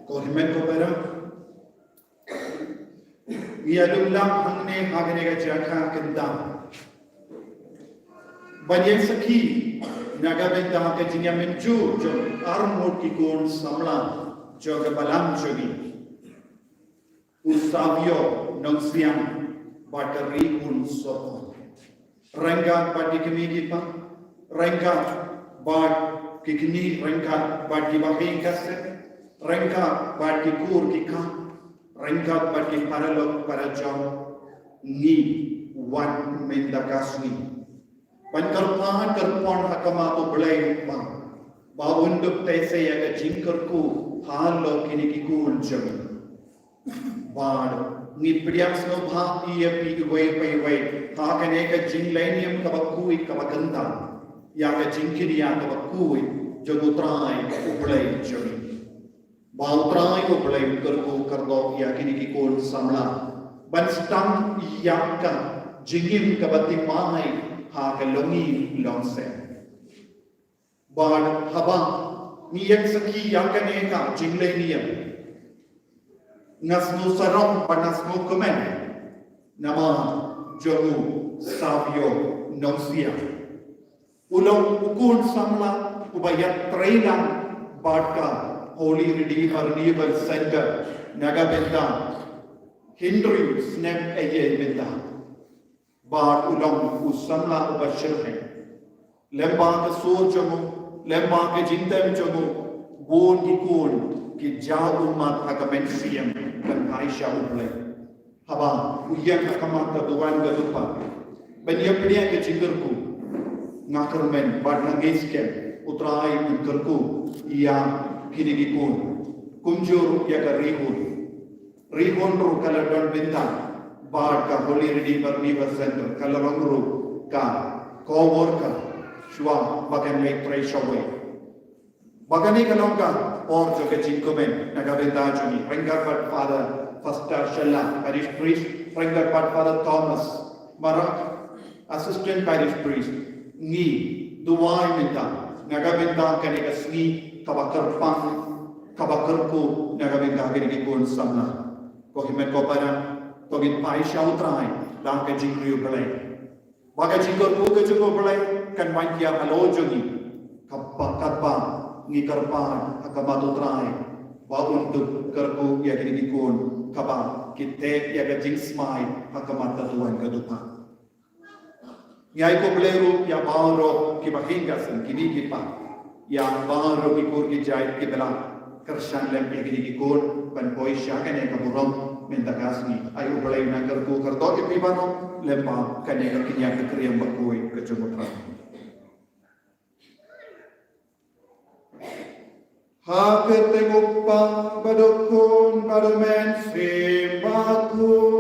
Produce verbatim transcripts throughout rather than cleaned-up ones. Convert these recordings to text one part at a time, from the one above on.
Ko hynmen ko para, ngi ïa lum lang hangne ha kane ka jaka kynta ban ïeng sakhi na ka bynta ka jingïamynjur jong arngut ki khun samla jong ka balang jong ngi, u Savio Nongsiang bad ka Rihun Sopo. Ryngkat bad ki kmie ki kpa, ryngkat bad ki kmie, ryngkat bad ki bahaïing ka sem, ryngkat bad ki kur ki kha, ryngkat bad ki paralok parajor, ngi wan mynta ka sngi ban kyrpad kyrpon ha khmat U Blei U Kpa ba un dup teh sa ïa ka jingkyrkhu halor kine ki khun jong ngi. Bad ngi pdiang sngewbha ïa phi iwei pa iwei ha kane ka jingleit niam kaba khuid kaba kynta ïa ka jingkyrkhu kaba khuid jong U Trai U Blei jong ngi. Ba U Trai U Blei un kyrkhu kyrdoh ïa kine ki khun samla ban sdang ïa ka jingim kaba thymmai ha ka longïing longsem. Bad haba ngi ïeng sakhi ïa kane ka jingleit niam, nga sngew sarong bad nga sngew kmen namar jong u Savio Nongsiang. U long u khun samla uba ïatrei lang bad ka Holy Redeemer Renewal Center na ka bynta hynriew snem eiei mynta. Bad u long u samla uba shyrkhei. Lem bad ka sur jong u, lem bad ka jingtem jong u, bun ki khun ki jaw ummat ha ka mynsiem ban phai sha U Blei. Haba u ïeng ha khmat ka duwan ka dupa ban ïa pdiang ka jingkyrkhu, nga kyrmen bad nga ngeit skhem U Trai un kyrkhu ïa kine ki khun. Kumjuh ïa ka Rihun. Rihun ruh ka la don bynta bad ka Holy Redeemer Renewal Center, ka la long ruh ka co-worker shuwa ba kan leit trei shawei. Ba kane ka long ka por jong ka jingkmen na ka bynta jong ngi, ryngkat bad Father Foster Shylla, Parish Priest, ryngkat bad Father Thomas Marak, Assistant Parish Priest, ngi duwai mynta na ka bynta kane ka sngi kaba kyrpang, kaba kyrkhu na ka bynta kine ki khun samla. Ko hynmen ko para, to ngin phai sha U Trai da ka jingkyrkhu Blei. Ba ka jingkyrkhu ka jong U Blei kan wan ïa halor jong ngi, katba, katba ngi kyrpad ha khmat U Trai ba un dup kyrkhu ïa kine ki khun, kaba ki teh ïa ka jingsmai ha khmat ka duwan ka dupa. Ngi ai khublei ruh ïa baroh ki bahaïing ka sem, ki kmie ki kpa, ïa baroh ki kur ki jait kiba la kyrshan lem ïa kine ki khun ban poi sha kane ka burom mynta ka sngi. Ai U Blei un nang kyrkhu kyrdoh ïa phi baroh lem bad kane ka kynja ka kriam bakhuid ka jong U Trai. Ha ka kyrteng u Kpa bad u Khun bad u Mynsiem Bakhuid.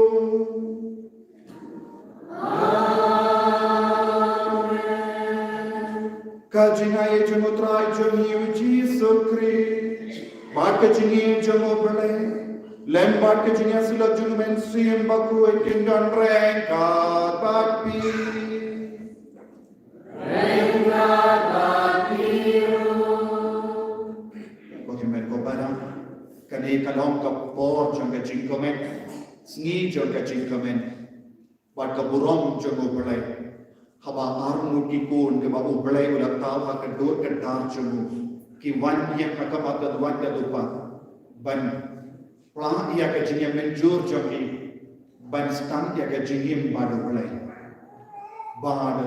Ka jingaiei jong u Trai jong ngi u Jisu Khrist, bad ka jingïeit jong u Blei, lem bad ka jingïasyllok jong u Mynsiem Bakhuid, kin don ryngkat bad phi. Ko hynmen ko para, kane ka long ka por jong ka jingkmen, sngi jong ka jingkmen, bad ka burom jong u Blei. Haba arngut ki khun kiba u Blei u la thaw ha ka dur ka dar jong u, ki wan ïa ka khmat ka duwan ka dupa, ban pla ïa ka jingïamynjur jong ki, ban sdang ïa ka jingim bad u Blei. Bad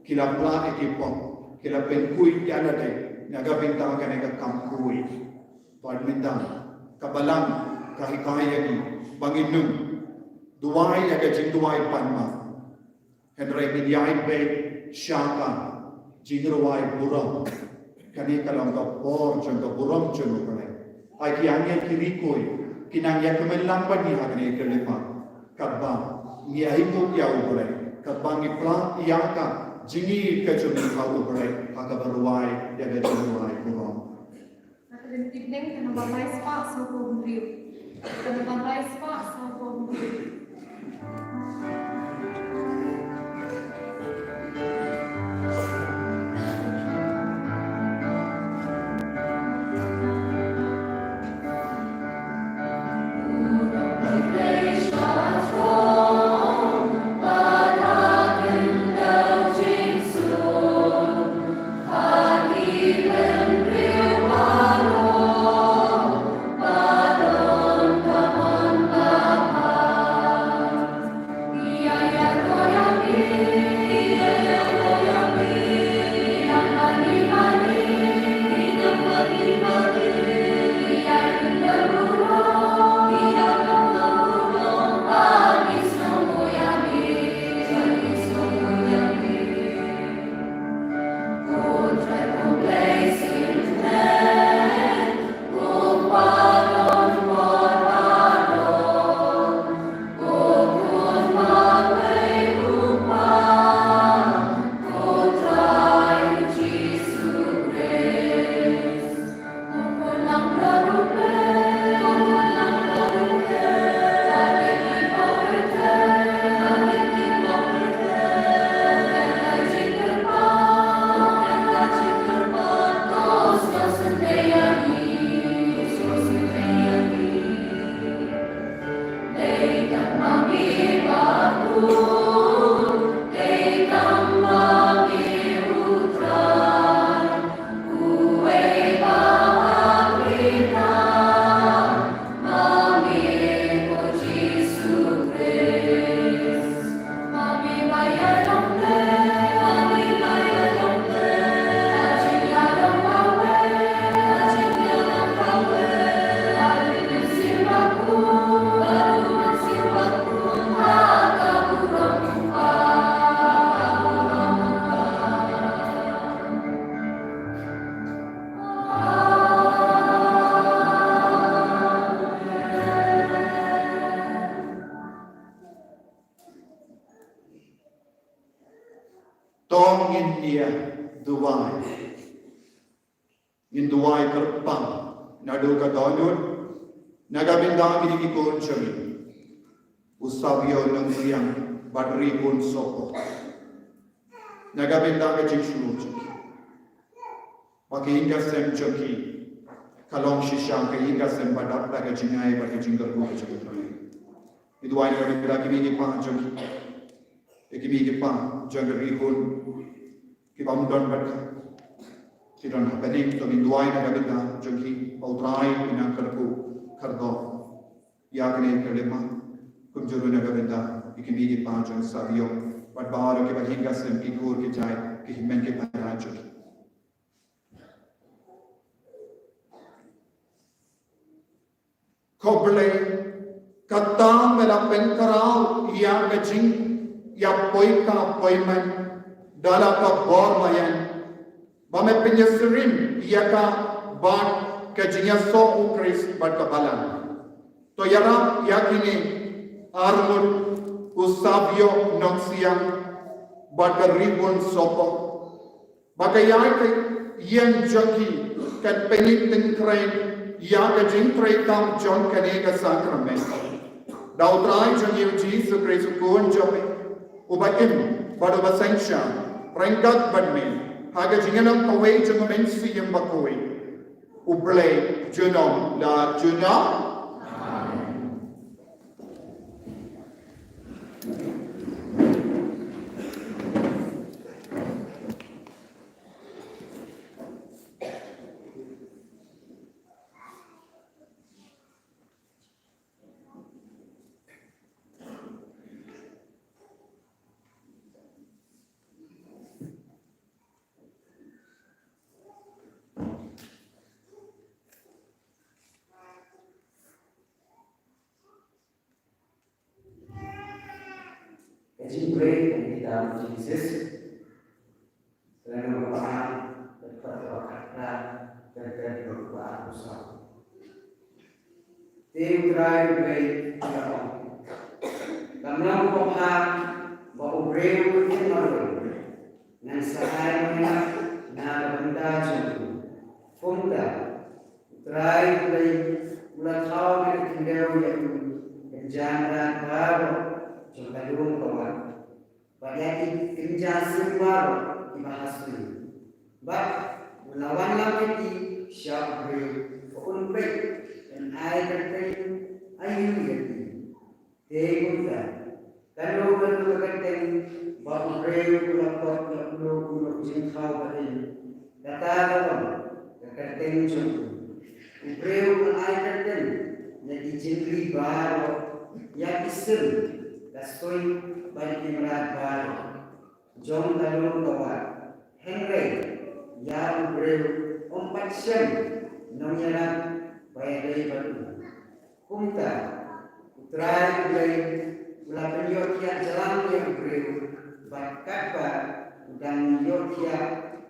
ki la pla ïa ki pop, ki la pynkhuid ïa lade na ka bynta kane ka kam khuid. Bad mynta ka Balang ka hikai ïa ngi ba ngin ym duwai ïa ka jingduwai pan ma, hynrei ngin ïai beit sha ka jingrwai burom. Kane ka long ka por jong ka burom jong u Blei. Ai ki angel ki rikoi, ki nang ïa ka mynlang bad ngi ha kane ka lima, katba ngi ïa ïakynduh ïa u Blei, katba ngi pla ïa ka jingïeit ka jong ngi ha u Blei ha kaba rwai ïa ka jingrwai burom. Ka Trinity Blank, ka namba lai spah saw phew hynriew. Ka namba lai spah saw phew hynriew. To ngin ïa duwai. Ngin duwai kyrpang naduh ka dohnud, na ka bynta kine ki khun jong ngi, u Savio Nongriang bad Rihun Sopo, na ka bynta ka jingshlur jong ki. Ba ka ïing ka sem jong ki ka long shisha ka ïing ka sem ba dap da ka jingai bad ka jingkyrkhu ka jong U Trai. Ngi duwai na ka bynta ki mei ki pa jong ki, ki mei ki pa jong ka Rihun, ki bym don bad ka, ki don ha bneng. To ngin duwai na ka bynta jong ki, ba U Trai un nang kyrkhu kyrdoh ïa kane ka lima. Kumjuh ruh na ka bynta ki mei ki pa jong Savio bad baroh kiba ha ïing ka sem, ki kur ki jait, ki hynmen ki para jong ki. Ko Blei, kata me la pynkhraw ïa ka jingïapoi ka poi man da la ka bor ba ïaid, ba me pynïasyriem ïa ka bad ka jingïasoh u Khrist bad ka balang. To ïarap ïa kine arngut, u Savio Nongsiang bad ka Ribun Sopoh, ba ka ïai ka ïeng jong ki kan pynïeng tyngkhuh ïa ka jingtrei kam jong kane ka sakramen. Da U Trai jong ngi U Jisu Khrist U Khun jong me, uba im bad uba synshar ryngkat bad me ha ka jingïalam kawei jong U Mynsiem Bakhuid, U Blei junom la junom. Ka jingpyrshah ka dei tang Jisus. Kane ka ba ka ba ka ba ka ba ka ba ka ba ka ba ka Te U Trai U Blei u la ong, kam long ba bha ba u briew un ïeng marwei. Ngan sa ai ma nga na ka bynta jong u. Kumta U Trai U Blei u la thaw ïa ka khyndew ïa u kynja mrad baroh jong ka lum ka wah, bad ïa ki kynja sim baroh kiba ha sui. Bad u la wanlam ïa ki sha u briew ba un peit, un ai kyrteng aïu ïa ki. Te kumta, kano kano ka kyrteng ba u briew u la khot ïa uno uno u jingthaw ba im, kata ka long ka kyrteng jong u. U briew u la ai kyrteng ïa ki jingri baroh, ïa ki sim, ka sui bad ki mrad baroh jong ka lum ka wah. Hynrei ïa u briew ym pat shem nongïalam ba ïadei bad u. Kumta U Trai U Blei u la pynïohthiah jlang ïa u briew, bad katba u dang ïohthiah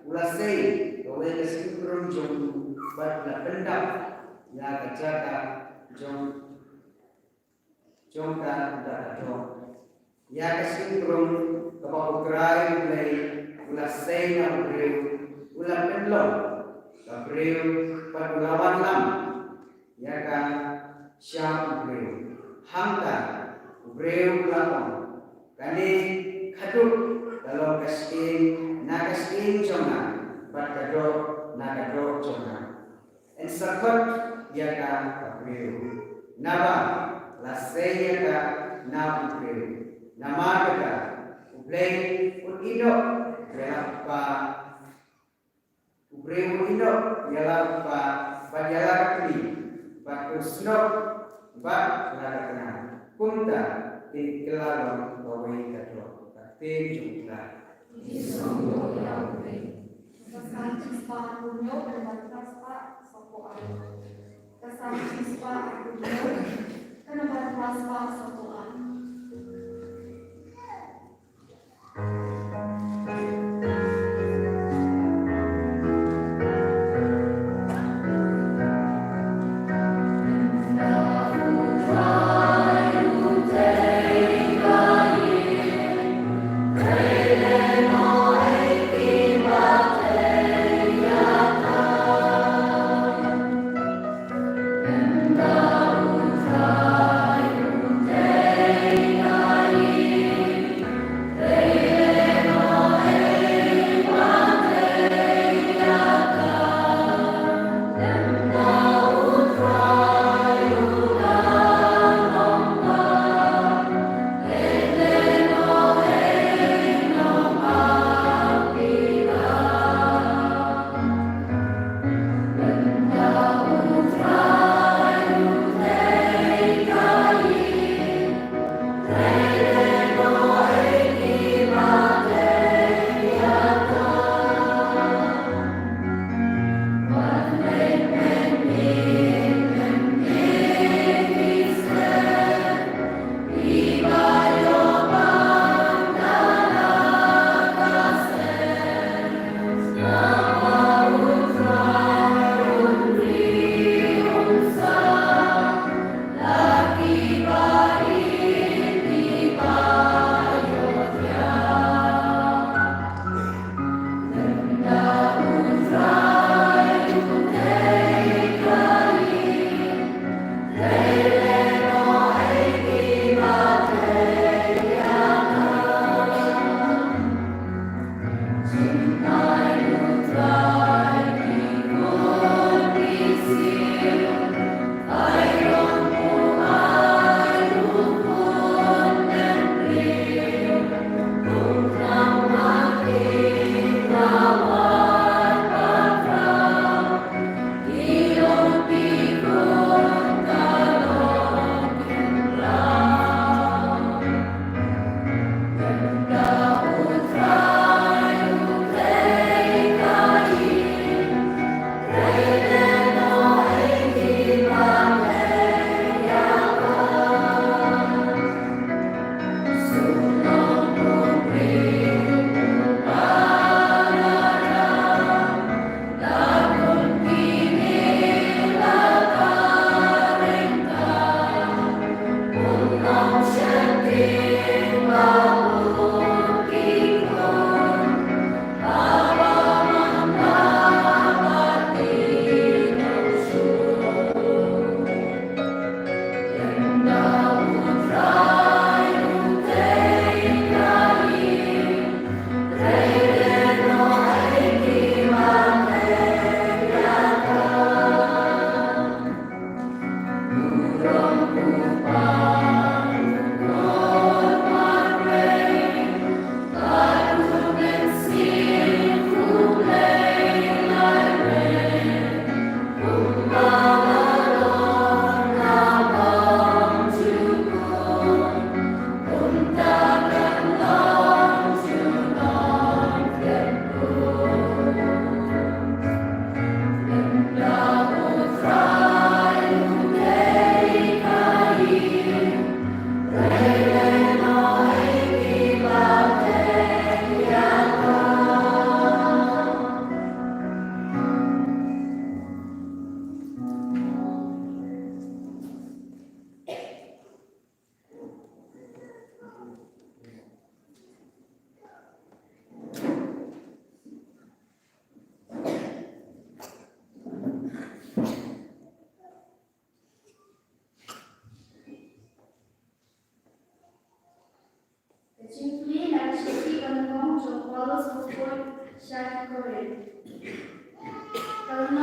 u la sei kawei ka shynrong jong u, bad u la pyndap ïa ka jaka jong jong ka da ka doh. Ïa ka shynrong kaba U Trai U Blei u la sei na u briew u la pynlong ka briew, bad u la wanlam ïa ka sha u briew. Hangta u briew u la ong, kane ka duk ka long ka shyieng na ka shyieng jong nga, bad ka doh na ka doh jong nga. Yn sa khot ïa ka ka briew, naba la sei ïa ka na u briew. Namar kata U Blei un ïehnoh ïa la u kpa, u briew un ïehnoh ïa la u kpa bad ïa la ka kmie, bad un snoh bad la ka tnga. Kumta kin kylla long kawei ka doh. Ka ktien jong U Trai. Ka Salm shispah arphew hynñiew, ka dei ban phra spah sawphew ar. Ka Salm shispah arphew hynñiew, ka dei ban phra spah sawphew ar.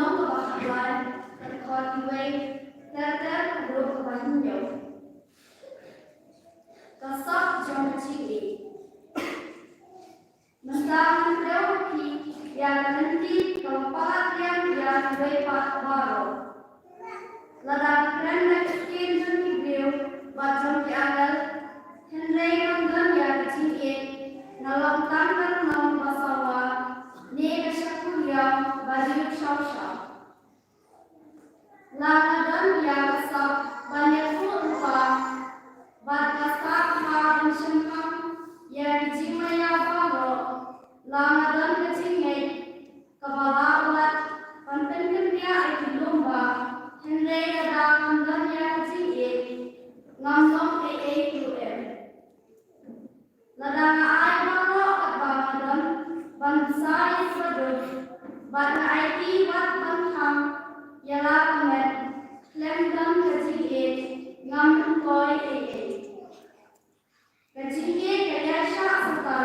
Kaba khatwei, ka dkhot iwei ter ter haduh kaba hynñiew. Ka sap jong ka jingïeit. Mynta ngan kdew ha phi ïa ka lynti kaba palat biang ïa kiwei pat baroh. Lada ki kren da ka ktien jong ki briew bad jong ki angel, hynrei ngam don ïa ka jingïeit, nga long tang ka rnong ba sawa ne ka shaku liaw ba riewshaw shaw. La nga don ïa ka sap ban ïathuh lypa bad ka sap ha ban shemphang ïa ki jingmaïa baroh. La nga don ka jingngeit kaba la u lad ban pynkynriah ïa ki lum bah, hynrei lada ngam don ïa ka jingïeit, ngam long ei ei ruh em. Lada nga ai baroh katba nga don ban bsa ïa ki baduk, bad nga aiti wat ban khang ïa la ka met, khlem don ka jingïeit, ngam myntoi ei ei. Ka jingïeit ka ïaishah sata,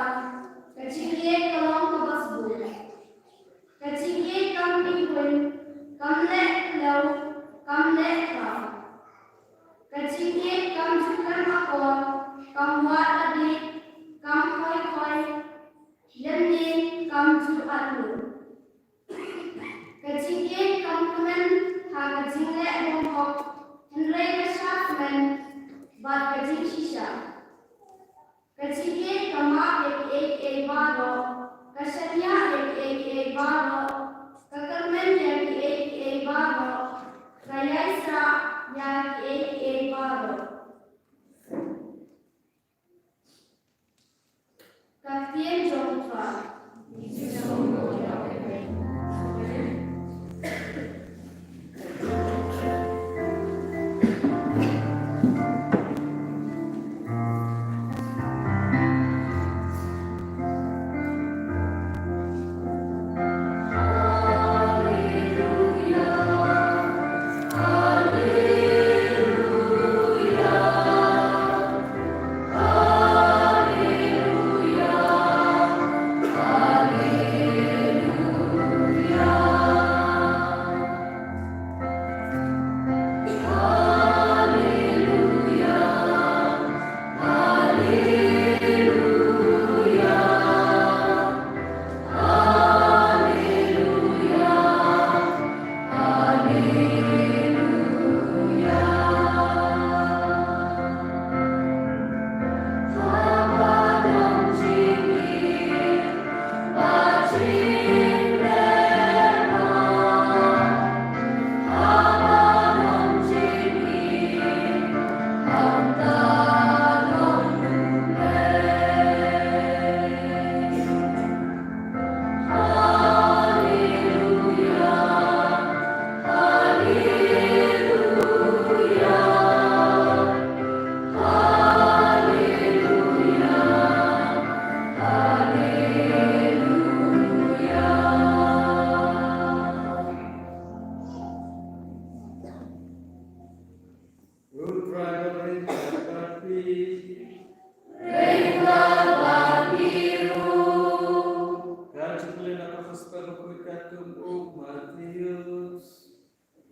ka jingïeit ka long kaba sbun. Ka jingïeit kam kynhun, kam leh khlaw, kam leh khraw. Ka jingïeit kam ju khlem akor, kam wad lade, kam khoi khoi, lymne kam ju atnur. Ka jingïeit kam kmen ha ka jingleh bymhok, hynrei ka shah kmen bad ka jingshisha. Ka jingïeit ka map ïa kiei kiei baroh, ka shaniah ïa kiei kiei baroh, ka kyrmen ïa kiei kiei baroh, ka ïaisah ïa kiei kiei baroh. Ka ktien jong u Trai. Ruth Driver Ring Bad Pi. Ring Bad Pi Ruth. Ka jingkylli na ka Gospel bakhuid katkum u Mathaios.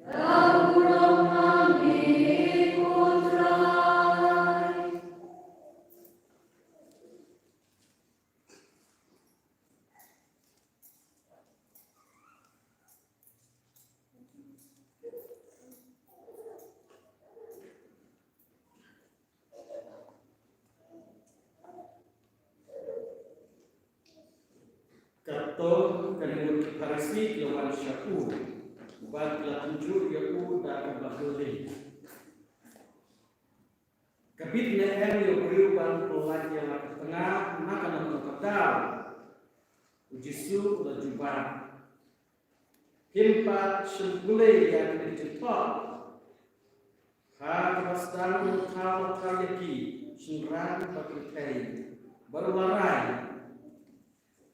Ka burom ha me ko Trai. Kato ka dei ki Pharisi ki la wan sha u, bad ki la tynjuh ïa u da kaba kylli. Ka bit ne em ïa u briew ban pyllait ïa la ka tnga na kano kano ka daw? U Jisu u la jubab, kim pat shym pule ïa kine ki jingthoh? Ha kaba sdang u thaw la thaw ïa ki, shynrang bad kynthei, bad u la rai.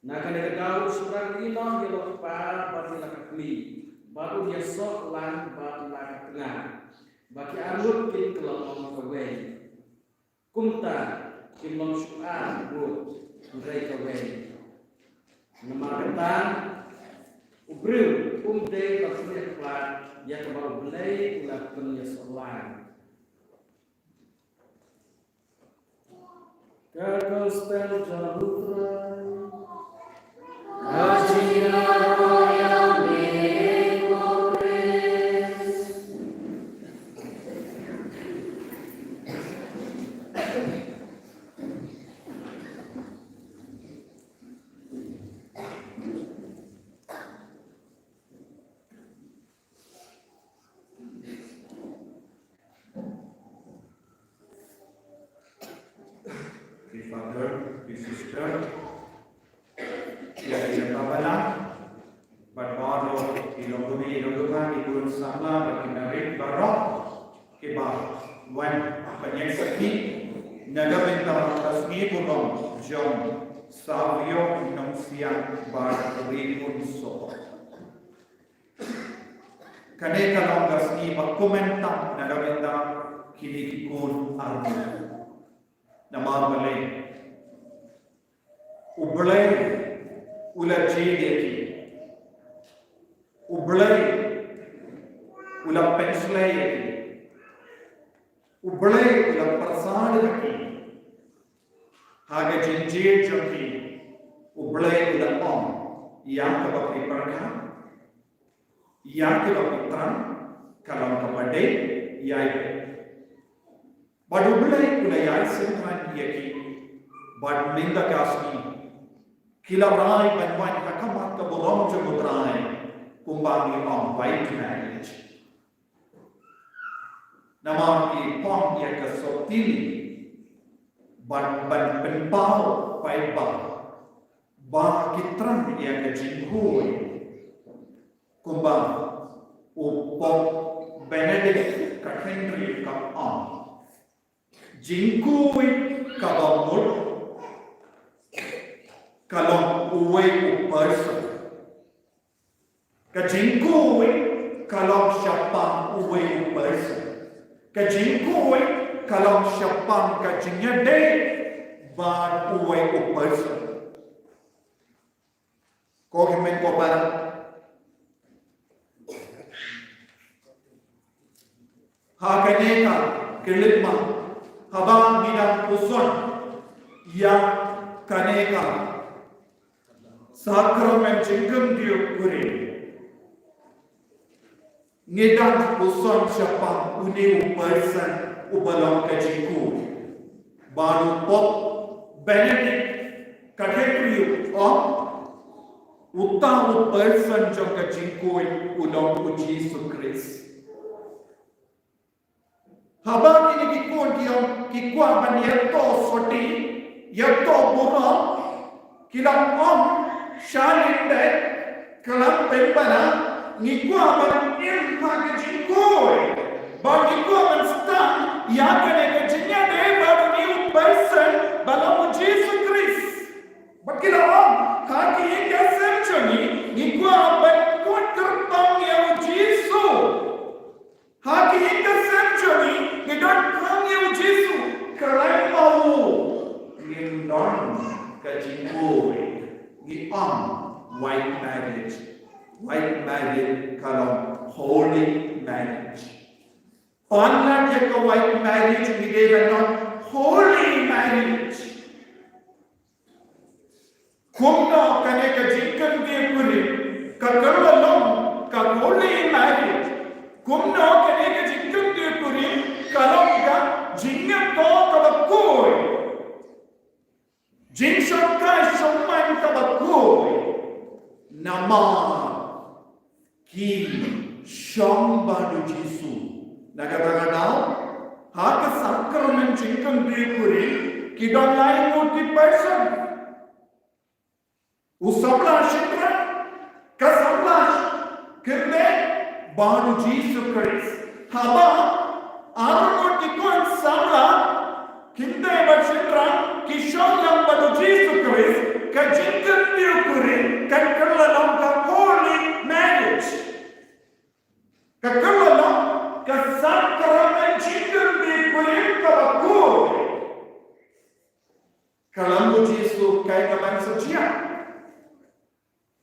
Na kane ka daw u shynrang un ïehnoh ïa la u kpa bad ïa la ka kmie, bad un ïasoh lang bad la ka tnga, ba ki arngut kin kylla ong kawei. Kumta kim long shuh ar ngut, hynrei kawei. Namar kata U briew um dei ban pynïakhlad ïa kaba U Blei u la pynïasoh lang. Ka Gospel jong U Trai. Ka jingïaroh ïa me, ko Khrist. Ki father, ki sister, ki ïa ki babalang, bad baroh ki longkmie, ki longkmie, ki khun samla, bad ki nongrim baroh kiba wan pynïeng sakhi na ka bynta ka sngi burom jong Savio Nongsiang Barikun Soh. Kane ka long ka sngi ba kumne tam na ka bynta kine ki khun arngut. Namar balei? U Blei u la jied ïa ki. U Blei u la pynshlei ïa ki. U Blei u la pyrsad ïa ki. Ha ka jingjied jong ki, U Blei u la ong, ïa kaba phi pyrkhat, ïa kaba phi thrang, ka long kaba dei, ïa ïa. Bad U Blei u la ïai synran ïa ki, bad mynta ka sngi ki la rai ban wan ha khmat ka burom jong U Trai, kumba ngi ong, white marriage. Namar ki phong ïa ka soh tili, ban, ban pynpaw paidbah ba ki thrang ïa ka jingkhuid. Kumba u Pope Benedict ka hynriew ka ong, jingkhuid kaba mut ka long uwei u person. Ka jingkhuid ka long shaphang uwei u person. Ka jingkhuid ka long shaphang ka jingïadei bad uwei u person. Ko hynmen ko para, ha kane ka khyllipmat, haba ngi dang puson ïa kane ka sakramen jingkyndiah kurim, ngi dang puson shaphang une u person uba long ka jingkhuid. Bad u Pope Benedict ka hynriew u ong, uta u person jong ka jingkhuid u long U Jisu Khrist. Haba kine ki khun ki ong ki kwah ban ïathuh sotti, ïathuh burom, ki la ong, sha lyndet, khlem pynbna, ngi kwah ban im ha ka jingkhuid. Bad ngi kwah ban sdang ïa kane ka jingïadei bad une u person ba long U Jisu Khrist. Bad ki la ong, ha ki ïing ki sem jong ngi, ngi kwah ban kut kyrpang ïa U Jisu. Ha ki ïing ki sem jong ngi, ngi donkam ïa U Jisu, khlem ma u, ngim don ka jingkhuid. Ngi ong white marriage. White marriage ka long holy marriage. Pynban ïa ka white marriage ngi dei ban ong holy marriage. Kumno kane ka jingkyndiah kurim ka kylla long ka holy marriage? Kumno kane ka jingkyndiah kurim ka long ka jingïathuh kaba khuid? Jingshongkai shongman kaba khuid. Namar ki shong bad U Jisu. Na kata ka daw, ha ka sakramen jingkyndiah kurim, ki don lai ngut ki person. U samla shynrang, ka samla khyndai, bad U Jisu Khrist. Haba ar ngut ki khun samla, khyndai bad shynrang, ki shong lang bad U Jisu Khrist, ka jingkyndiah kurim kan kylla long ka holy marriage. Ka kylla long ka sakramen jingkyndiah kurim kaba khuid. Ka long U Jisu kaei kaban sa jia.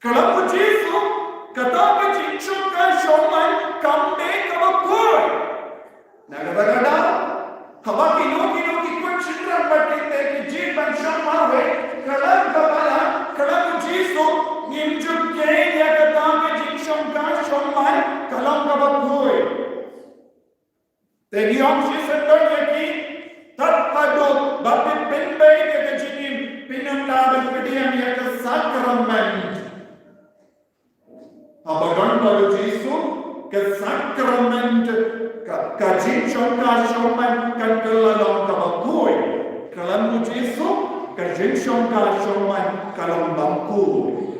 Ka long U Jisu ka Te ngi ong shisien don ïa ki, tad haduh ba phi pynbeit ïa ka jingim, phin ym lah ban pdiang ïa ka sakrament. Haba don bad u Jisu, ka sakrament, ka, ka jingshongkha shongman kan kylla long kaba khuid. Khlem u Jisu, ka jingshongkha shongman ka long bymkhuid.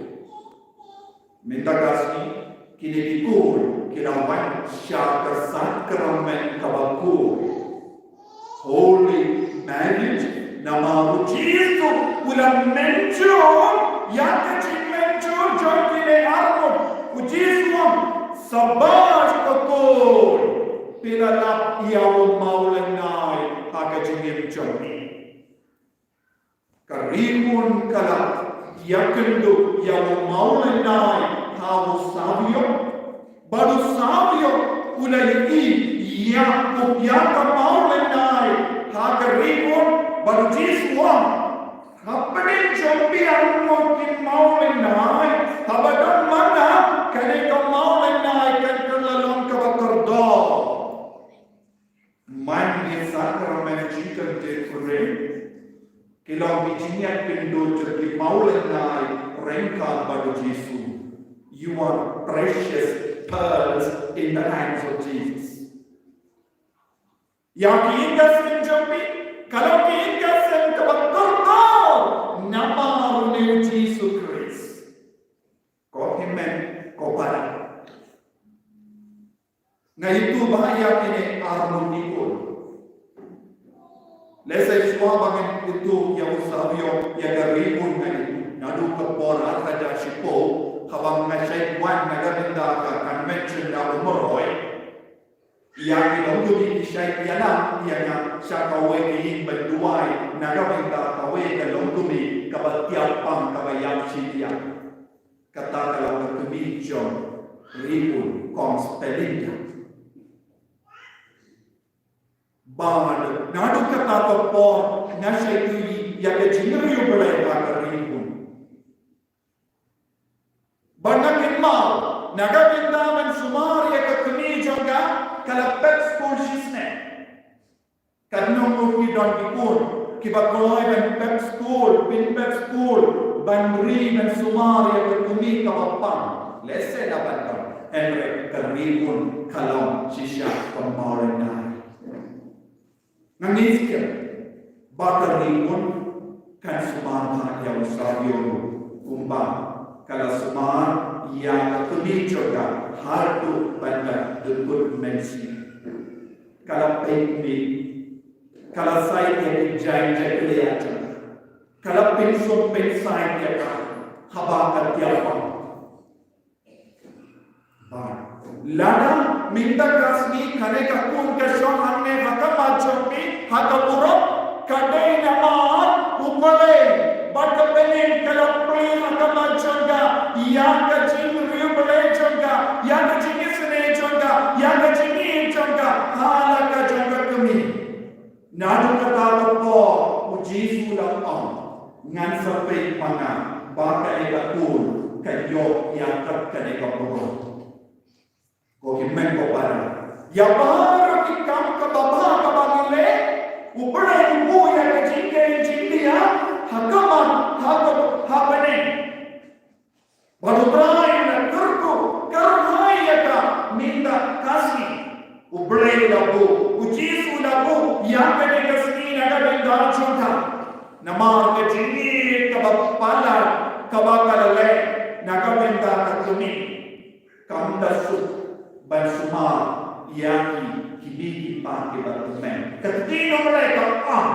Mynta ka sngi, kine ki kur ki la wan sha ka sakrament kaba khuid. Holy marriage, namar u Jisu u la mynjur ïa ka jingmynjur jong kine arngut. U Jisu u ong, shabash ko kur, phi la lap ïa u mawlynnai ha ka jingim jong me. Ka Ri Bhun ka la ïakynduh ïa u mawlynnai ha u Savior. Bad u Savior u la ïohi ïa u, ïa ka mawlynnai ha ka Ri Bhun, bad u Jisu u ong, hapdeng jong phi arngut ki mawlynnai, haba don mano, kane ka mawlynnai kan kylla long kaba kordor. Man ïa sakrament jingkyntiew khublei, ki long ki jingïakynduh jong ki mawlynnai ryngkat bad u Jisu. You are precious pearls in the hands of Jesus. Ïa ki ïing ki sem jong phi, ka long ki ïing ki sem kaba kordor namar une u Jisu Khrist. Ko hynmen ko para. Nga ïathuh bha ïa kine arngut ki kur. Lehse shuwa ba ngin ïathuh ïa u Savior, ïa ka Ri Bhun nga ïathuh. Naduh ka por ar hajar shiphew, haba nga shait wan na ka bynta ka convention na Umroi. Ïa ki longkmie ki shait ïalam ïa nga sha kawei ka ïing ban duwai na ka bynta kawei ka longkmie kaba tiap pang, kaba ïap shi ïa. Kata ka long ka kmie jong Ri Bhun, Kong Spelinda. Bad naduh kata ka por nga shait ïohi ïa ka jingriewblei ha ka Ri Bhun. Bad nga kynmaw, na ka bynta ban sumar ïa ka kmie jong nga, ka la pep skul shisneng. Katno ngut ki don ki khun kiba kloi ban pep skul, pynpep skul, ban ri ban sumar ïa ka kmie kaba pang. Lehse la ban don, hynrei ka Ri Bhun ka long shisha ka mawlynnai. Nga ngeit skhem ba ka Ri Bhun kan sumar bha ïa u Savior kumba ka la sumar ïa ka kmie jong ka haduh ban da dukut mynsngi. Ka la peit mih, ka la said ïa ki jaiñ jaiñkhleh jong ka, ka la pynsum pynsaid ïa ka haba ka tiap pang. Lada mynta ka sngi kane ka khun ka shong hangne ha khmat jong phi ha ka burom, ka dei namar U Blei bad ka bneng ka la plie ha khmat jong ka ïa ka jingriewblei jong ka, ïa ka jingisynei jong ka, ïa ka jingïeit jong ka ha la ka jong ka kmie. Naduh kata ka por u Jisu u la ong, ngan sa peit ma nga ba kane ka khun ka ïoh ïa kane ka burom. Ko hynmen ko para, ïa baroh ki kam kaba bha kaba ngi leh, U Blei u buh ïa ka jingkhein jingbiang ha khmat, ha ka, ha bneng. Bad U Trai u la kyrkhu kyrhai ïa ka mynta ka sngi. U Blei u la buh, u Jisu u la buh ïa kane ka sngi na ka bynta jong ka. Namar ka jingïeit kaba palat kaba ka la leh na ka bynta ka kmie, kam da suk ban sumar ïa ki kmie ki kpa kiba tymmen. Ka ktien U Blei ka ong,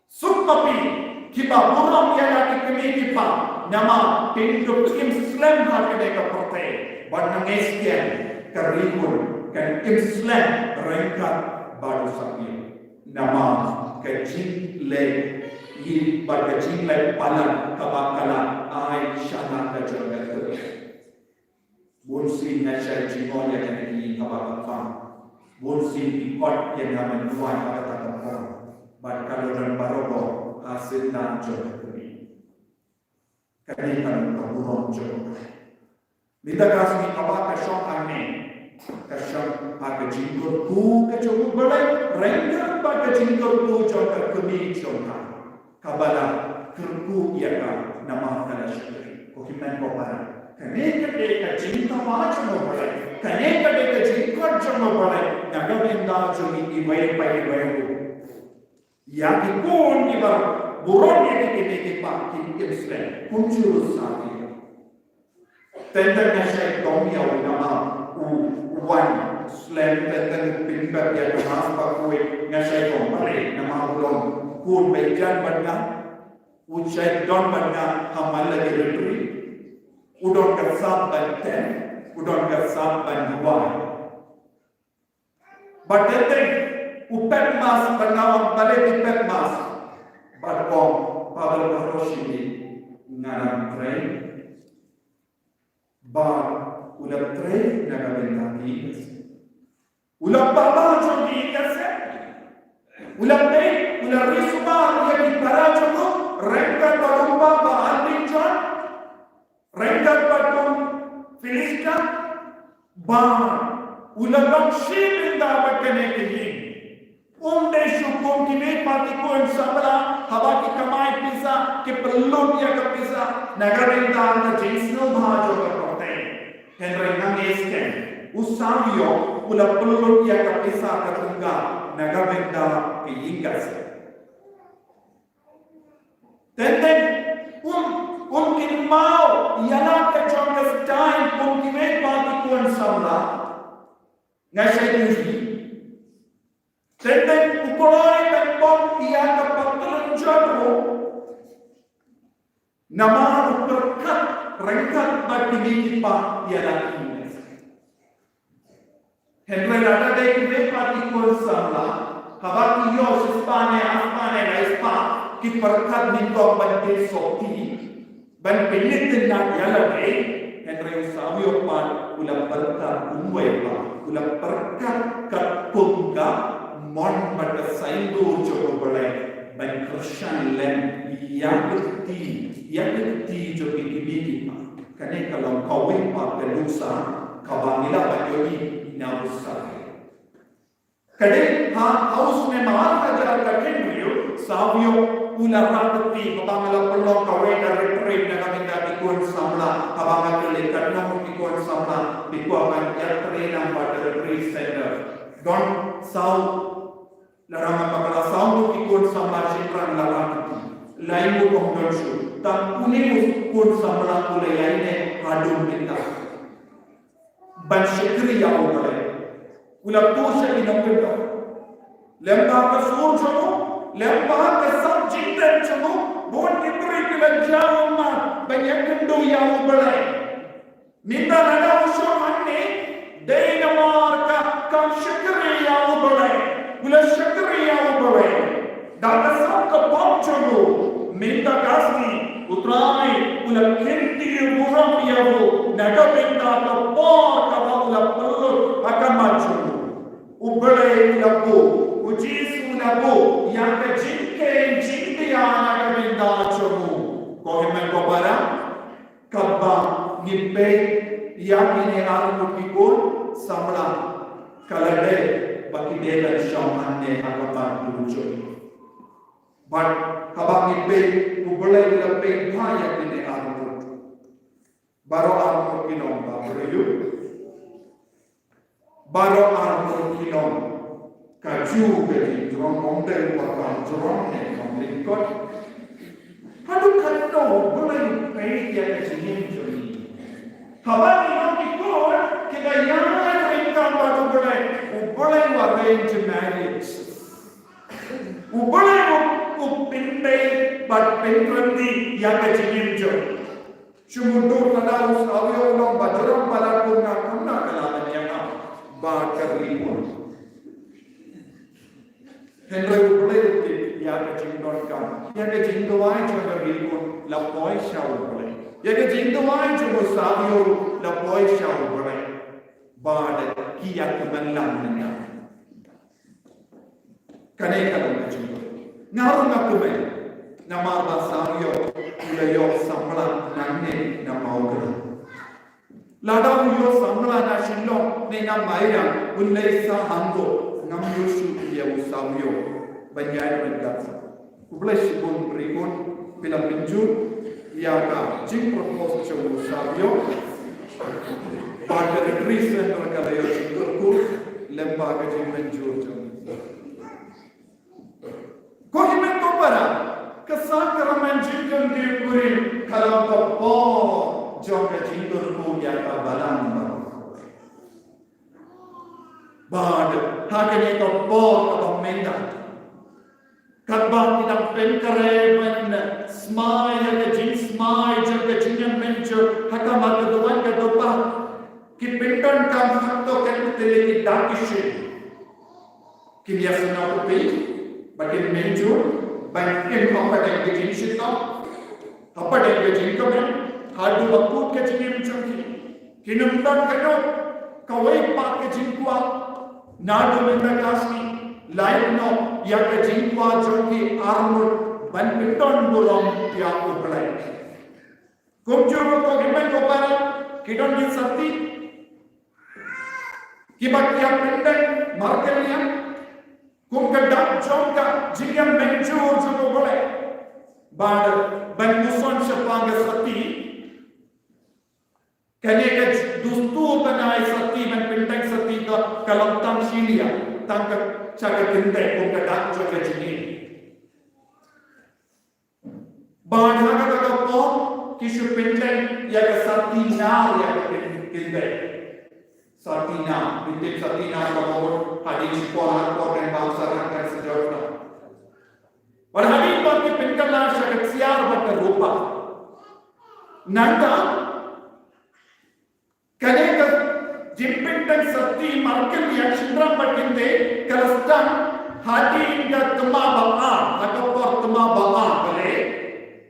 suk ma phi kiba burom ïa la ki kmie ki kpa, namar phin dup im slem ha kane ka pyrthei. Bad nga ngeit skhem ka Ri Bhun kan im slem ryngkat bad u Savior. Namar ka jingleh ïeit bad ka jingleh palat kaba ka la ai sha la ka jong ka kmie. Bun sien nga shait jngoh ïa kane ka ïing kaba ka pang. Bun sien ki kot ïa nga ban duwai ha kata ka por. Bad ka la don baroh ha sien lang jong ka kmie. Kane ka long ka burom jong ka. Mynta ka sngi kaba ka shong hangne, ka shong ha Ka jingkyrkhu ka jong U Blei, ryngkat bad ka jingkyrkhu jong ka kmie jong ka, kaba la kyrkhu ïa ka namar ka la shakri. Ko hynmen ko para, kane ka dei ka jingkyrkhu jong U Blei, kane ka dei ka jingkyrkhu jong U Blei na ka bynta jong ngi iwei pa iwei ruh. Ïa ki khun kiba burom ïa ki kmie ki kpa, kim slem kumjuh ruh sa ki. Teng teng nga shait dom ïa u namar u wan slem, teng teng u pynbeit ïa ka Mass ba kawei, nga shait dom, balei? Namar u don khun ba ïeit bad nga, u shait don bad nga ha man la ki retreat, u don ka sap ban teng, u don ka sap ban duwai. Bad teng teng u peit Mass bad nga ong, balei phi peit Mass? Bad u ong, Father, baroh shi miet nga nang trei. Bad u la trei na ka bynta ki ïing ki sem. U la pynbeit jong ki ïing ki sem. U la peit, u la ri sumar ïa ki para jong u, ryngkat bad u Pope Alvin John, ryngkat bad u Felicitas, bad u la long shi bynta bad kane ka ïing. Um dei shuh kum kiwei pat ki khun samla haba ki kamai pisa, ki pynlut ïa ka pisa na ka bynta ka jingsngewbha jong ka pyrthei. Hynrei nangne skhem, u Savio u la pynlut ïa ka pisa, ka tyngka na ka bynta ka ïing ka sem. Teng teng um, um kynmaw ïa la ka jong ka style kum kiwei pat ki khun samla. Nga shait ïohi. Teng teng u kloi ban pop ïa ka patlun jong u, namar u pyrkhat ryngkat bad ki kmie ki kpa ïa la ki. Hynrei lada dei kiwei pat ki khun samla, haba ki ïoh shispah ne arspah ne laispah, ki pyrkhat nyngkong ban tip sotti, ban pynïatynnat ïa lade. Hynrei u Savio pat u la pyrkhat kumwei pat, u la pyrkhat katkum ka mon bad ka saiñdur jong U Blei, ban kyrshan lem ïa ka kti, ïa ka kti jong ki kmie ki kpa. Kane ka long kawei pat ka nuksa kaba ngi lah ban ïohi na u Savio. Ka dei ha, ha u snem ar hajar khathynriew, Savio u la rah kti, haba nga la pynlong kawei ka retreat na ka bynta ki khun samla, haba nga kylli katno ngut ki khun samla, ki kwah ban ïatrei lang bad ka retreat center. Don saw, lada nga bakla, saw ngut ki khun samla shynrang la rah kti. Lai ngut ym don shuh. Tang une u khun samla u la ïaineh haduh mynta ban shakri ïa U Blei. U la tur sha ki nongkyndong. Lem bad ka sur jong u, lem bad ka sap jingtep jong u, bun ki briew ki la jaw ummat ban ïakynduh ïa U Blei. Mynta lada u shong hangne, dei namar ka kam shakri ïa U Blei. U la shakri ïa U Blei. Da ka sap ka bor jong u, mynta ka sngi U Trai u la kynti burom ïa u na ka bynta ka bor kaba u la pynlut ha ka mat jong u. U Blei u la buh, U Jisu u la buh ïa ka jingkheiñ jingthiah na ka bynta jong u. Ko hynmen ko para, kaba ngi peit ïa kine arngut ki khun samla, ka la dei ba ki dei ban shong hangne ha ka mat jong u. Bad haba ngi peit, U Blei u la peit bha ïa kine arngut. Baroh arngut ki long ba briew. Baroh arngut ki long kajuh ka jingjrong, ym dei ba kam jrong ne kam lyngkot. Haduh katno U Blei u peit ïa ka jingim jong ngi. Haba ngi long ki khun kiba ïaryngkat bad U Blei, U Blei u arrange marriage. U Blei u, u pynbeit bad pynryntih ïa ka jingim jong. Shu mutdur lada u Savio u long ba jrong palat, kumno kumno ka la ban ïa ka ba ka ri un. Hynrei U Blei u tip ïa ka jingdonkam, ïa ka jingduwai jong ka ri un la poi sha U Blei. Ïa ka jingduwai jong u Savio la poi sha U Blei. Ba da ki ïa ka man lang mynta. Kane ka long ka jingkyrkhu. Nga ruh nga kmen namar ba Savio u la ïoh samla nangne na Mawkyrwat. Lada u ïoh samla na Shillong ne na Mairang, un leit sah hangne, ngam ïoh shuh ïa u saw ïoh ban ïaid ban gat. Khublei shibun Rikun, phi la mynjur ïa ka jingpropose jong u saw ïoh. Bad ka Rikri Centre ka la ïoh jingkyrkhu lyngba ka jingmynjur jong u. Ko hynmen ko para, ka sakramen jingkyndiw kurim ka long ka por jong ka jingkyrkhu ïa ka balang baroh. Bad ha kane ka por kaba mynta, katba ki dang pynkhreh ban smai ïa ka jingsmai jong ka jingïamynjur ha ka Macedonia ka dohpah, ki pyndonkam hato katto katne ki dak ki shin. Kin ïasnoh pyrthei ba kin mynjur ban im hapdeng ka jingshitom, hapdeng ka jingkmen, haduh ba kut ka jingim jong ki. Kin ym don kano kawei pat ka jingkwah naduh mynta ka sngi, lait noh ïa ka jingkwah jong ki arngut ban kyndon burom ïa U Blei. Kumjuh ruh ko hynmen ko para, ki don ki sati kiba ki ïa pyndeng markylliang kum ka dak jong ka jingïamynjur jong U Blei. Bad ban puson shaphang ka sati, kane ka dustur ban ai sati, ban pyndeng sati ka, ka long tang shi liang, tang ka, sha ka kynthei kum ka dak jong ka jingim. Bad ha kata ka por ki shu pyndeng ïa ka sati nar ïa ka kyn-, kynthei. Sati nar, pyndeng sati nar ka mut hadien shipor, ha por kan bam sarang kan sejot na. Bad hadien ba ki pynkylla sha ka ksiar bad ka rupa. Nangta kane ka jingpyndeng sati markylliang shynrang bad kynthei ka la sdang hadien ka tma ba ar, ha ka por tma ba ar balei.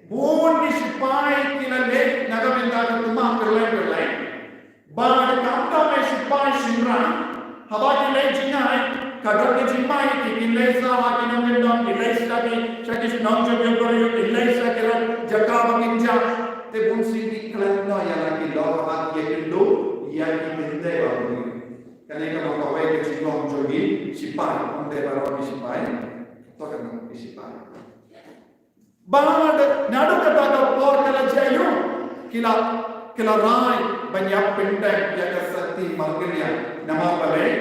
Bun ki sipai ki la leit na ka bynta ka tma kylleng kylleng. Bad khamtam ki sipai shynrang, haba ki leit jngai, ka don ka jingmai, ki, kin leit sah ha ki nongkyndong, kin leit sha ki, sha ki shnong jong ki briew, kin leit sha ki jaka ba kin jah. Te bun sien ki klet noh ïa la ki lok, haba ki ïakynduh ïa ki kynthei baroh. Kane ka long kawei ka jinglong jong ki sipai, ym dei baroh ki sipai, to ka long ki sipai. Bad naduh kata ka por ka la jia ïa u, ki la, ki la rai ban ïa pyndeng ïa ka sati markylliang. Namar balei?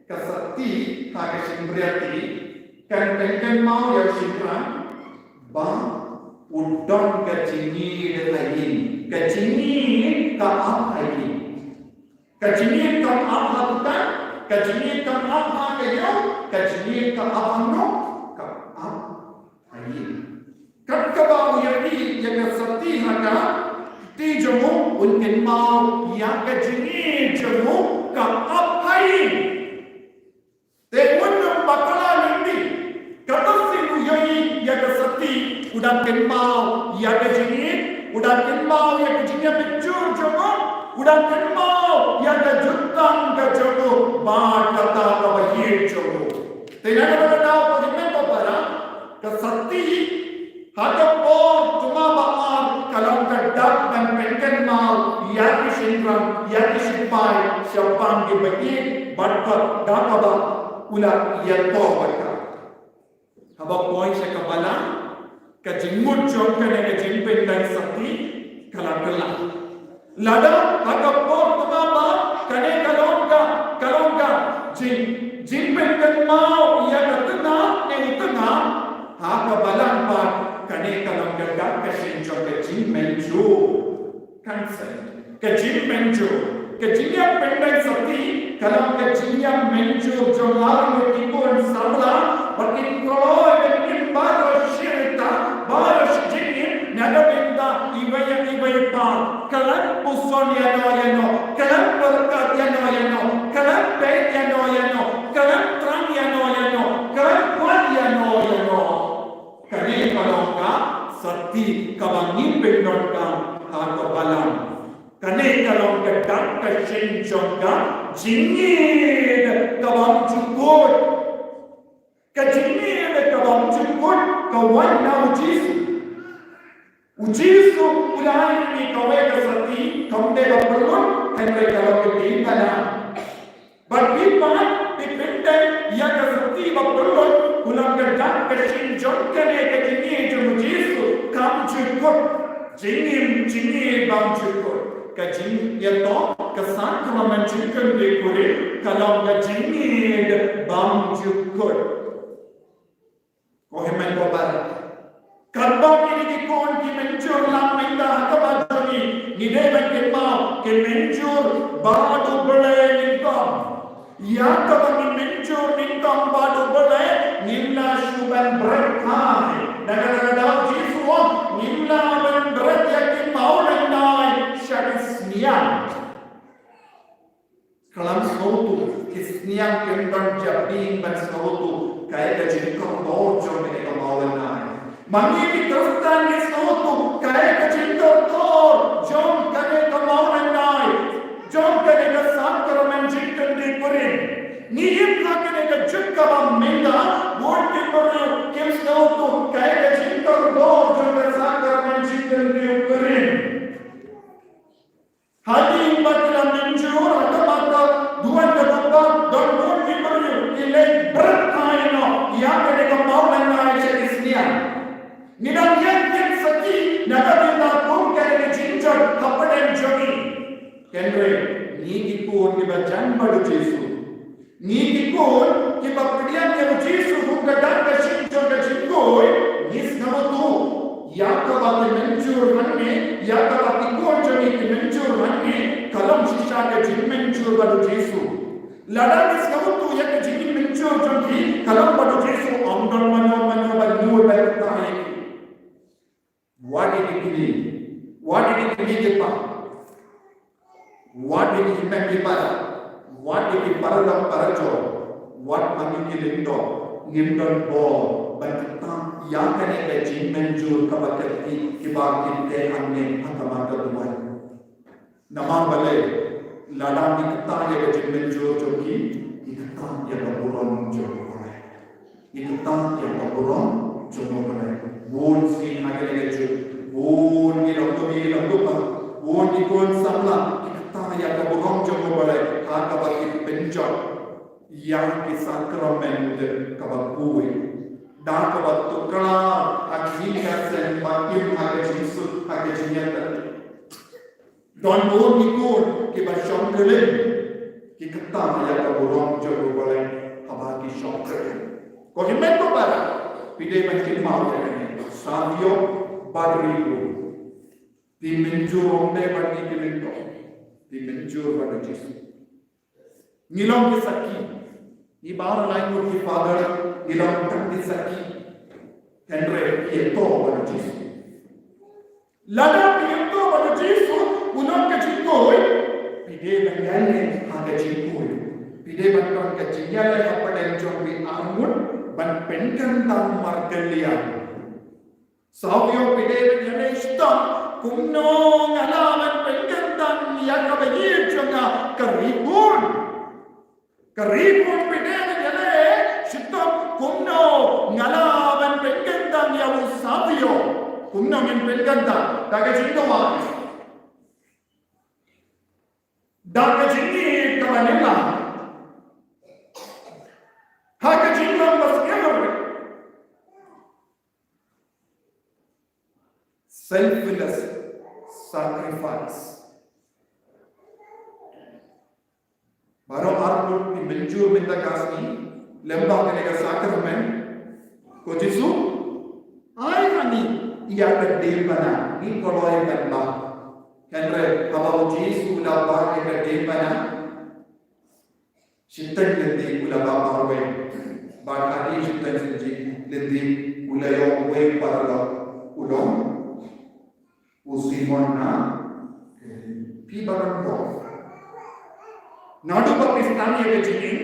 Ka sati ha ka Shynriati kan pynkynmaw ïa u shynrang ba u don ka jingïeid ha ïing, ka jingïeid ka ap ha ïing. Ka jingïeid kam ap ha dukan, ka jingïeid kam ap ha ka ïew, ka jingïeid kam ap hangno, kam ap ha ïing. Kat kaba u ïa-i ïa ka sati ha ka kti jong u, un kynmaw ïa ka jingïeid jong u ka ap ha ïing. Te un ym bakla lynti. Kata sien u ïohi ïa ka sati, u dang kynmaw ïa ka jingïeid, u dang kynmaw ïa ka jingïamynjur jong u, u dang kynmaw ïa ka jutang ka jong u bad kata kaba ïeid jong u. Te na kata ka daw, ko hynmen ko para, ka sati ha ka por tma ba ar ka long ka dak ban pynkynmaw ïa ki shynrang, ïa ki sipai shaphang kiba ïeid bad ka da kaba u la ïathuh bad ka. Haba poi sha ka balang, ka jingmut jong kane ka jingpyndeng sati ka la kylla. Lada ha ka por tma ba ar kane ka long ka, ka long ka jing, jingpynkynmaw ïa ka tnga ne u tnga, ha ka balang pat kane ka long ka dak ka shin jong ka jingmynjur. Consent. Ka jingmynjur. Ka jingïapyndeng sati ka long ka jingïamynjur jong arngut ki khun samla, ba kin kloi ban im baroh shi rta, baroh shi jingim, na ka bynta iwei ïa iwei pat. Khlem puson ïano ïano, khlem pyrkhat ïano ïano, khlem peit ïano ïano, khlem thrang ïano ïano, khlem kwah ïano ïano. Kane ka long ka sati kaba ngi pyndonkam ha ka balang. Kane ka long ka dak ka shin jong ka jingïeid kaba ym ju kut. Ka jingïeid kaba ym ju kut ka wan na U Jisu. U Jisu u la ai ïa ngi kawei ka sati, kam dei ba pynlut ha hynrei ka long ka diengphna. Bad phi pat, phi pyndonkam ïa ka syrti ba pynlut, kumno ka dak ka shin jong kane ka jingïeit jong u Jisu kam ju kut. Jingim jingïeit bymjukut. Ka jingïaroh ka sakramen jingkynriah kurim ka long ka jingïeit bymjukut. Ko hynmen ko para, katba kine ki khun ki mynjur lang mynta ha kaba jong ngi, ngi dei ban kynmaw ki mynjur bad U Blei nyngkong. Ïa kaba ngi mynjur nyngkong bad U Blei ngim lah shuh ban bret hi. Na kata ka daw Jisu u ong ngim lah ban bret ïa ki mawlynnai sha ki sniang. Khlem sngewthuh, ki sniang kim don jabieng ban sngewthuh kaei ka jingkordor jong kane ka mawlynnai. Ma ngi ki Khristan ngi sngewthuh kaei ka jingkordor jong kane ka mawlynnai, jong kane ka sakramen jingkynriah kurim. Ngi im ha kane ka juk kaba mynta, bun ki briew kim sngewthuh kaei ka jingkordor jong ka sakramen jingkynriah kurim. Hadien ba ki la mynjur, ha ka bynta duwan ka bynta, don bun ki briew ki leit bret hi noh ïa kane ka mawlynnai sha ki sniang. Ngi dang ïeng ïeng sakhi na ka bynta kum kane ka jingjia hapdeng jong ngi. Hynrei ngi ki khun kiba jan bad U Jisu, ngi ki khun kiba pdiang ïa U Jisu kum ka dak ka shin jong ka jingkhuid, ngi sngewthuh ïa kaba ki mynjur hangne, ïa kaba ki khun jong ngi ki mynjur hangne ka long shisha ka jingmynjur bad U Jisu. Lada ngi sngewthuh ïa ka jingmynjur jong ki ka long bad U Jisu, ym don mano mano ban ïoh ban kyntait ïa ki. Wat ïa ki kmie, wat ïa ki kmie ki kpa, wat ïa ki hynmen ki para, wat ïa ki para lok para jong, wat ma ngi ki lyngdoh, ngim don bor ban kyntait ïa kane ka jingmynjur kaba ki, kiba ki teh hangne ha khmat ka duwan. Namar balei? Lada ngi kyntait ïa ka jingmynjur jong ki, ngi kyntait ïa ka burom jong U Blei. Ngi kyntait ïa ka burom jong U Blei. Bun sien ha kane ka juk, bun ki longkmie longkpa, bun ki khun samla ki kyntait ïa ka burom jong U Blei ha kaba ki pynjot ïa ki sakramen kaba khuid. Da kaba tuklar ha ki jingïaseng ba im ha ka jingsuk, ha ka jingïatynnad. Don bun ki khun kiba shong kylleng, ki kyntait ïa ka burom jong U Blei haba ki shong kylleng. Ko hynmen ko para, phi dei ban kynmaw ïa kane, Savio bad Rihun. Phi mynjur ym dei bad ngi ki lyngdoh, phi mynjur bad U Jisu. Ngi long ki sakhi. Ngi baroh lai ngut ki father, ngi long tang ki sakhi. Hynrei phi ïathuh bad U Jisu. Lada phi ïathuh bad U Jisu, u nongïalam jingkhuid, phi dei ban ïaileh ha ka jingkhuid. Phi dei ban don ka jingïaileh hapdeng jong phi arngut ban pynkyntang markylliang. Savio, phi dei ban ïaleh shitom kumno nga lah ban pynkyntang ïa kaba ïeit jong nga. Ka Rihun, ka Rihun phi dei ban ïaleh shitom kumno nga lah ban pynkyntang ïa u Savio. Kumno ngin pynkyntang? Da ka jingdawa, da ka jingïeit kaba nyngkong, ha ka jinglong ba sngewrit. Selfless sacrifice. Baroh arngut ngi mynjur mynta ka sngi lem bad kane ka sakramen. Ko Jisu, ai ha ngi ïa ka diengphna, ngi kloi ban bud. Hynrei haba u Jisu u la bud ïa ka diengphna, shiteng lynti u la bud marwei. Bad hadien shiteng lynti u la ïoh uwei u paralok, u long u Simon na Kirene. Phi ba don bor, naduh ba phi sdang ïa ka jingim,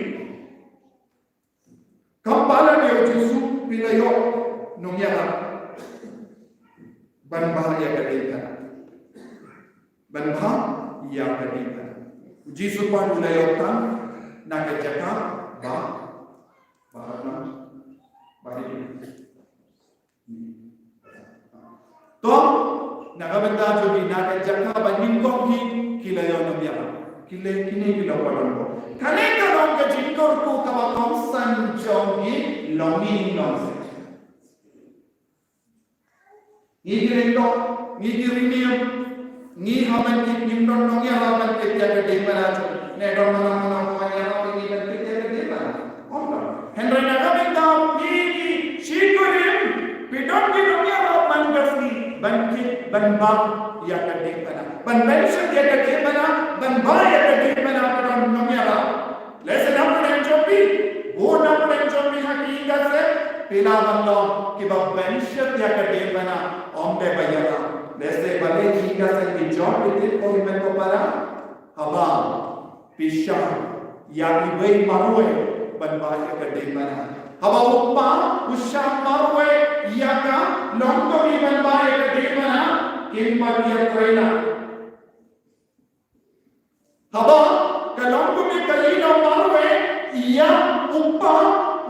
kam palat ïa u Jisu phi la ïoh nongïarap ban bud ïa ka diengphna. Ban bud ïa ka diengphna. U Jisu pat u la ïoh tang na ka jaka ba, ba, ba, ba To, na ka bynta jong ki, na ka jaka ba nyngkong ki, ki la ïoh nongïarap. Kine, kine ki long ba don bor. Kane ka long ka jingkyrkhu kaba kongsan jong ngi, longing long seh. Ngi ki lyngdoh, ngi ki riewniam, ngi hap ban kit, ngim don nongïarap ban kit ïa ka diengphna jong ngi. Ne don mano mano ba wan ïarap ïa ngi ban kit ïa ka diengphna? Ym don. Hynrei na ka bynta phi, ngi, shi kurim, phi don ki nongïarap man ka sngi ban kit, ban bah ïa ka diengphna, ban pynshet ïa ka diengphna, ban bah ïa ka diengphna, phi don nongïarap. Lehse na pdeng jong phi, bun na pdeng jong phi ha ki ïing ki sem, phi lah ban long kiba pynshet ïa ka diengphna, ym dei ba ïarap. Lehse balei ki ïing ki sem ki jop ki tip, ko hynmen ko para? Haba phi shah ïa iwei marwei ban bah ïa ka diengphna, haba u kpa u shah marwei ïa ka longkmie ban bah ïa ka diengphna, kin pat ïatrei lang. Haba ka longkmie ka ïeh marwei ïa u kpa,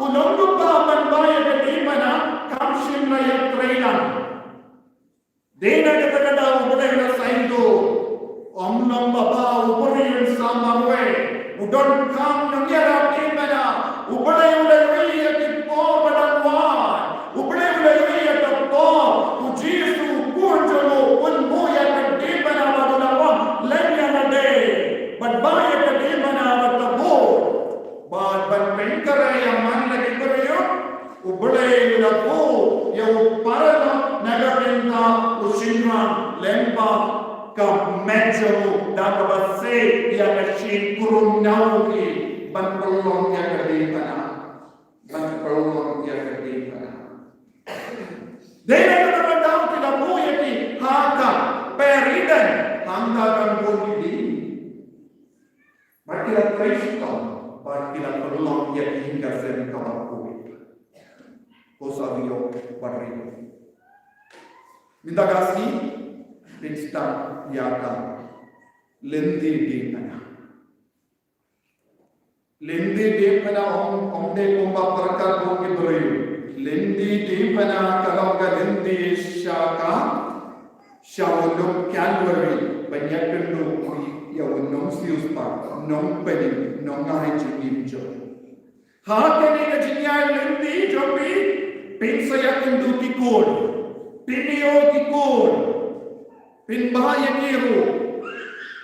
u long u kpa ban bah ïa ka diengphna, kam shym la ïatrei lang. Dei na kata ka daw U Blei u la saiñdur, ym long ba bah u briew un shah marwei, u donkam nongïarap diengphna. U Blei u la ïohi ïa ki por ba dang wan. U Blei u la ïohi ïa ka por U Jisu u Khun jong u un buh ïa ka diengphna bad u la wan lem ïa lade bad bah ïa ka diengphna bad ka bud. Bad ban pynkhreh ïa man la ki briew, U Blei u la buh ïa u paralok na ka bynta u shynrang lyngba ka met jong u, da kaba shim ïa ka shynrang krum na u hi ban pynlong ïa ka diengphna. Ban pynlong ïa ka diengphna. Dei na kata ka daw ki la buh ïa ki ha ka Paradise, hangta kan bun ki dieng. Bad ki la trei shitom, bad ki la pynlong ïa ki ïing ki sem kaba khuid. Ko Savio Rodrigo. Mynta ka sngi, phin sdang ïa ka lynti diengphna. Lynti diengphna ym, ym dei kumba pyrkhat bun ki briew. Lynti diengphna ka long ka lynti sha ka, sha u lum Calvary, ban ïakynduh ïa u nongsiewspah, nongpynim, nongai jingim jong u. Ha kane ka jingïaid lynti jong phi, phin sa ïakynduh ki khun, phin ïoh ki khun, phin bah ïa ki ruh.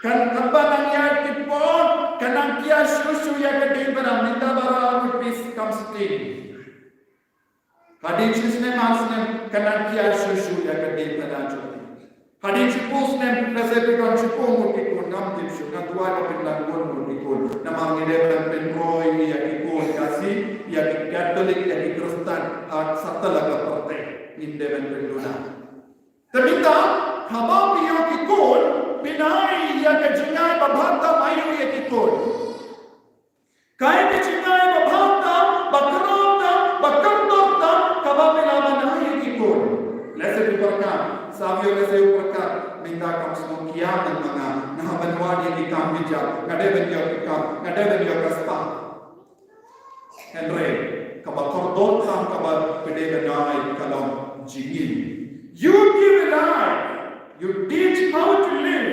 Kan, katba nang ïaid ki por, kan nang kiar shuh shuh ïa ka diengphna, mynta ba rah ngut phi kam sting. Hadien shi snem ar snem kan nang kiar shuh shuh ïa ka diengphna jong phi. Hadien shiphew snem, lehse phi don shiphew ngut ki khun, ngam tip shuh, nga duwai ba phin don bun ngut ki khun. Namar ngi dei ban pynroi ïa ki khun Khasi, ïa ki Katholik, ïa ki Khristan ha satlak ka pyrthei. Ngim dei ban pynduna. Te mynta, haba phi ïoh ki khun, phin ai ïa ka jingai ba bha tam aïu ïa ki khun? Kaei ka jingai ba bha tam, ba khraw tam, ba kordor tam, kaba phi lah ban ai ïa ki khun? Lehse phi pyrkhat, Savio lehse u pyrkhat, mynta kam sngewkhia tang ma nga, nga hap ban wad ïa ki kam ki jam, nga dei ban ïoh ki kam, nga dei ban ïoh ka spah. Hynrei kaba kordor tam kaba phi dei ban ai ka long jingim. You give a life, you teach how to live,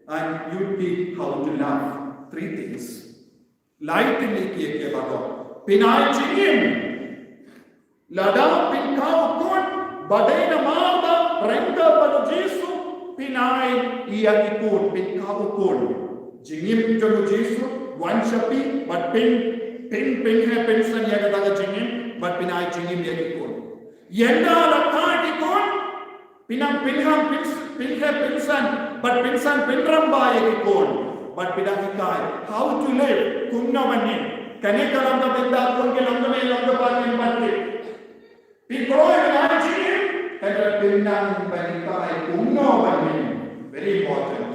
and you teach how to love. Three things. Lai tylli ki, kiei kiei baroh. Phin ai jingim. Lada phin kha u khun ba dei namar ba ryngkat bad u Jisu, phin ai ïa ki khun, phin kha u khun. Jingim jong u Jisu wan sha phi, bad phin, phin, phin pynheh pynsan ïa kata ka jingim, bad phin ai jingim ïa ki khun. Ynda la kha ki khun, phin nang pynheh pyns-, pynheh pynsan, bad pynsan pynrem bha ïa ki khun, bad phin nang hikai how to live, kumno ban im. Kane ka long ka bynta khun ki long kmie, long kpa, ngim pat tip. Phi kloi ban ai jingim, hynrei phin nang ban hikai kumno ban im. Very important.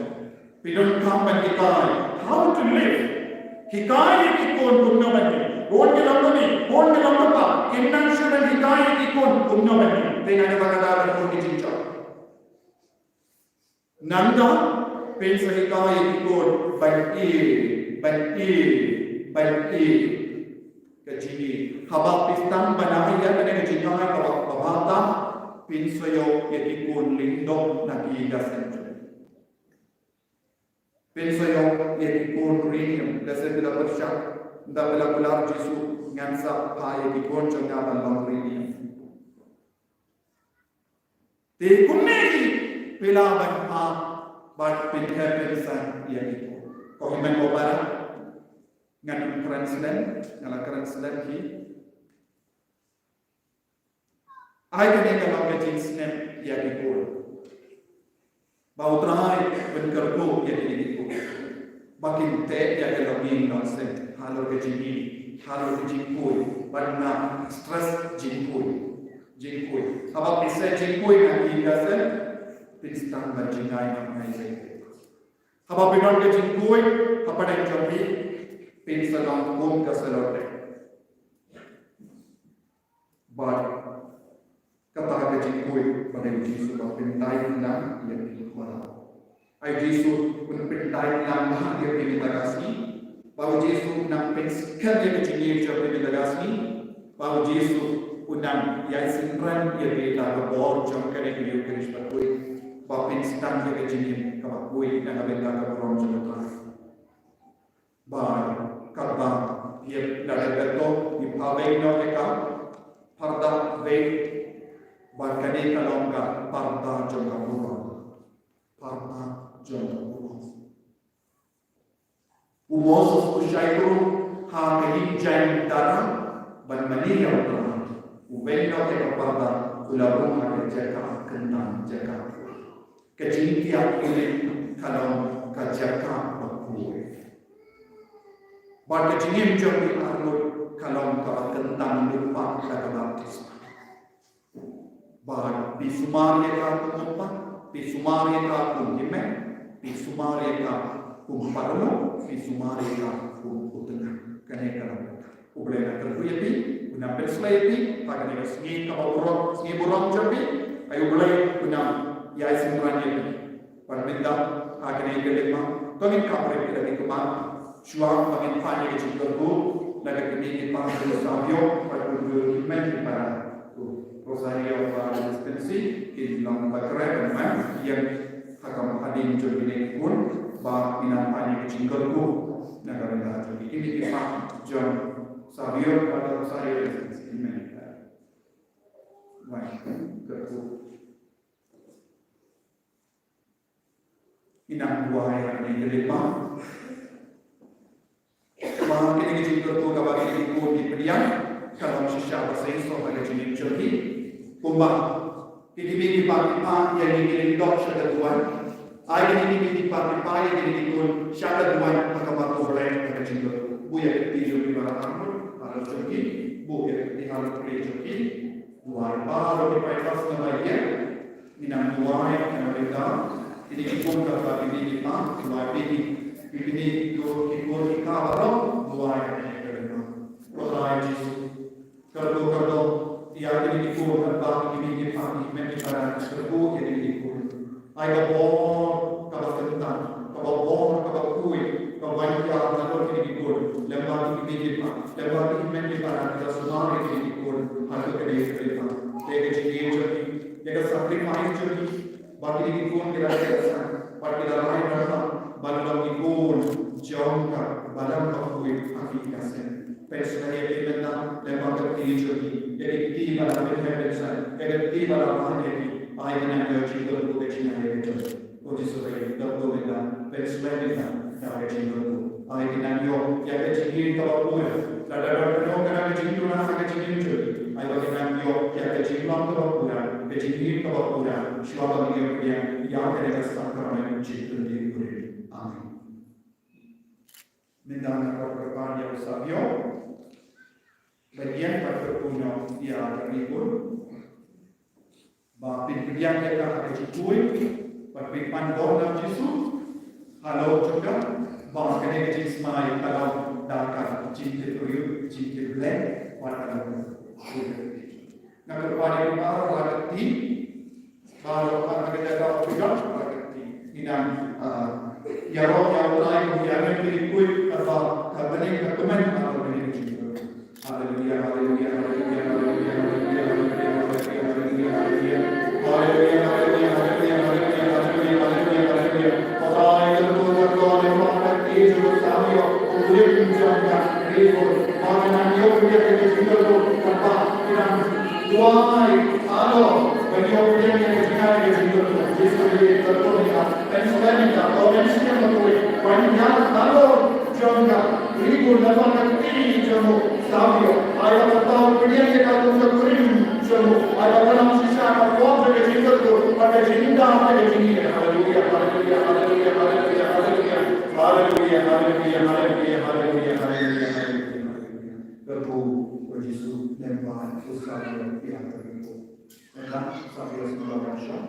Phi donkam ban hikai how to live. Hikai ïa ki khun kumno ban im. Khun ki long kmie, khun ki long kpa, kim nang shuh ban hikai ïa ki khun kumno ban im. Te nga, kata ka daw ban khun ki jingjop. Nangta phin sa hikai ïa ki khun ban ïeit, ban ïeit, ban ïeit. Ka jingïeit. Haba phi sdang ban ai ïa kane ka jingai kaba, kaba bha tam, phin sa ïoh ïa ki khun lyngdoh na ki ïing ki sem. Pynshah ïa ki khun riewniam, lehse phi la pyrshang, ynda phi la kular Jisu, ngan sa phah ïa ki khun jong nga ban long riewniam. Te kumne hi phi lah ban phah bad pynthep pynsan ïa ki khun. Ko hynmen ko para, ngan kren slem, nga la kren slem hi. Ai kane ka long ka jingsneng ïa ki khun. Ba U Trai un kyrkhu ïa kine ki khun. Ba kin teh ïa ka longïing longsem halor ka jingim, halor ka jingkhuid, bad na stress jingkhuid. Jingkhuid. Haba phi seh jingkhuid na ki ïing ka sem, phin sdang ban jngai na ngai sem. Haba phi don ka jingkhuid hapdeng jong phi, phin sa long kum ka sellotape. Bad kata ka jingkhuid ba dei U Jisu ba pynthait lang ïa phi. Ai U Jisu un pynthait lang ïa phi mynta ka sngi. Ba U Jisu un nang pynskhem ïa ka jingim jong phi mynta ka sngi. Ba U Jisu un nang ïai synran ïa phi da ka bor jong kane ka Eucharist bakhuid. Ba phin sdang ïa ka jingim kaba khuid na ka bynta ka burom jong U Trai. Bad katba phi ïa lade beto, phi phah weng noh ïa ka parda weng. Bad kane ka long ka parda jong ka burom. Parda jong ka burom. U Moses u shait ruh ha ka ïing jaiñ dara ban mane ïa U Trai. U weng noh ïa ka parda, u la rung ha ka jaka kyntang, jaka. Ka jingthiah pule ka long ka jaka bakhuid. Bad ka jingim jong phi arngut ka long kaba kyntang lypa da ka baptisma. Bad phi sumar ïa ka kum u kpa, phi sumar ïa ka kum u hynmen, phi sumar ïa ka kum u paralok, phi sumar ïa ka kum u tnga. Kane ka long U Blei un kyrkhu ïa phi, un nang pynslem ïa phi ha kane ka sngi kaba burom, sngi burom jong phi. Ai U Blei un nang ïai synran ïa phi. Bad mynta ha kane ka lehma, to ngin kynmaw ïa kine ki khmat shuwa ba ngin pan ïa ka jingkyrkhu na ka kmie ki kpa jong u Savio bad kumjuh ki kmie ki para. Rosario bad Dispensi kin long ba kren ban man ïa ka kam hadien jong kine ki khun ba ngin nang pan ïa ka jingkyrkhu na ka bynta jong kine ki kmie ki kpa jong Savio bad Rosario Dispensi. Amen. Wan, kyrkhu. Ngin nang duwai ha kane ka lehma. Ba kine ki jingkyrkhu kaba kine ki khun ki pdiang, ka long shisha ba seisoh ha ka jingim jong ki. Kumba ki kmie ki kpa ki pan ïa kine ki lyngdoh sha ka duwan, ai kine ki kmie ki kpa ki pan ïa kine ki khun sha ka duwan ha ka mat U Blei ha ka jingkyrkhu. Buh ïa ka kti jong ki baroh arngut halor jong ki, buh ïa ka kti halor pule jong ki. Duwai baroh ki pyrshah na ba ïa. Ngin nang duwai na ka bynta kine ki khun kata ki kmie ki kpa, duwai ïa ki, ïa kine ki khun ki kpa baroh, duwai ïa kine ki kpa. Ko Trai Jisu, kyrkhu kyrdoh ïa kine ki khun, kyrpad ïa kine ki kmie ki kpa, kyrkhu ïa kine ki khun. Ai ka bor kaba kyntang, kaba bor kaba khuid, kaba wan ïa ka halor kine ki khun, lem bad ki kmie ki kpa, lem bad ki hynmen ki para, ki la sumar ïa kine ki khun haduh kane ka lehma. Ïa ka jingim jong ki, ïa ka sacrifice jong ki, ba kine ki khun ki la ïaid sha, ba ki la rai ban long, ban long ki khun jong ka balang bakhuid ha ki ïing ka sem. Pynslem ïa ki mynta, lem bad ka kti jong ki, ïa ki kti ba la pynheh pynsan, ïa ki kti ba la pynheh ïa ki, ai ki nang ïoh jingkyrkhu ka jingaiei ka jong. Ko Jisu Trai, kyrkhu mynta, pynslem mynta, da ka jingkyrkhu. Ai ki nang ïoh ïa ka jingim kaba pura. Lada don kano kano ka jingduna ha ka jingim jong ki, ai ba ki nang ïoh ïa ka jinglong kaba pura, ka jingim kaba pura, shuwa ba ngin ïoh pdiang ïa kane ka sakramen jingpynlong kurim. Amen. Mynta nga kwah kyrpad ïa u Savio ban ïeng bad kyrkhu noh ïa ka kmie khun. Ba phin pdiang ïa ka ha ka jingkhuid, ba phin pan bor na u Jisu halor jong ka, ba kane ka jingsmai ka long da ka jingtip briew, jingtip Blei, bad ka long. Nga kyrpad ïa phi baroh la ka kti, baroh la ka jaka phi don la ka kti. Ngin nang, ah, ïaroh ïa U Trai, ïa ngi ki khuid, kata ka bynta ka kmen, kata ka bynta ka jingkhuid. Haleluya, haleluya, haleluya. Ba ngan ïoh pdiang ïa ka jingkyrkhu, kata ki dang duwai halor ban ïoh pdiang ïa ka jingkyrkhu. Jisu ïa ka kyrkhu ïa ka pynslem ïa ka, o Mynsiem Bakhuid, ban ïaid halor jong ka ri bun, halor ka kti jong u Savio. Ai ba kata u pdiang ïa ka kum ka kurim jong u. Ai ba ka long shisha ka por jong ka jingkyrkhu bad ka jingdap ïa ka jingïeit. Haleluia, haleluia, haleluia, haleluia, haleluia. Haleluia, haleluia, haleluia, haleluia, haleluia, haleluia. Kyrkhu ïa u Jisu, lem bad u Savio ïa ka kyrkhu. Ynda u Savio sngewbha ban shong.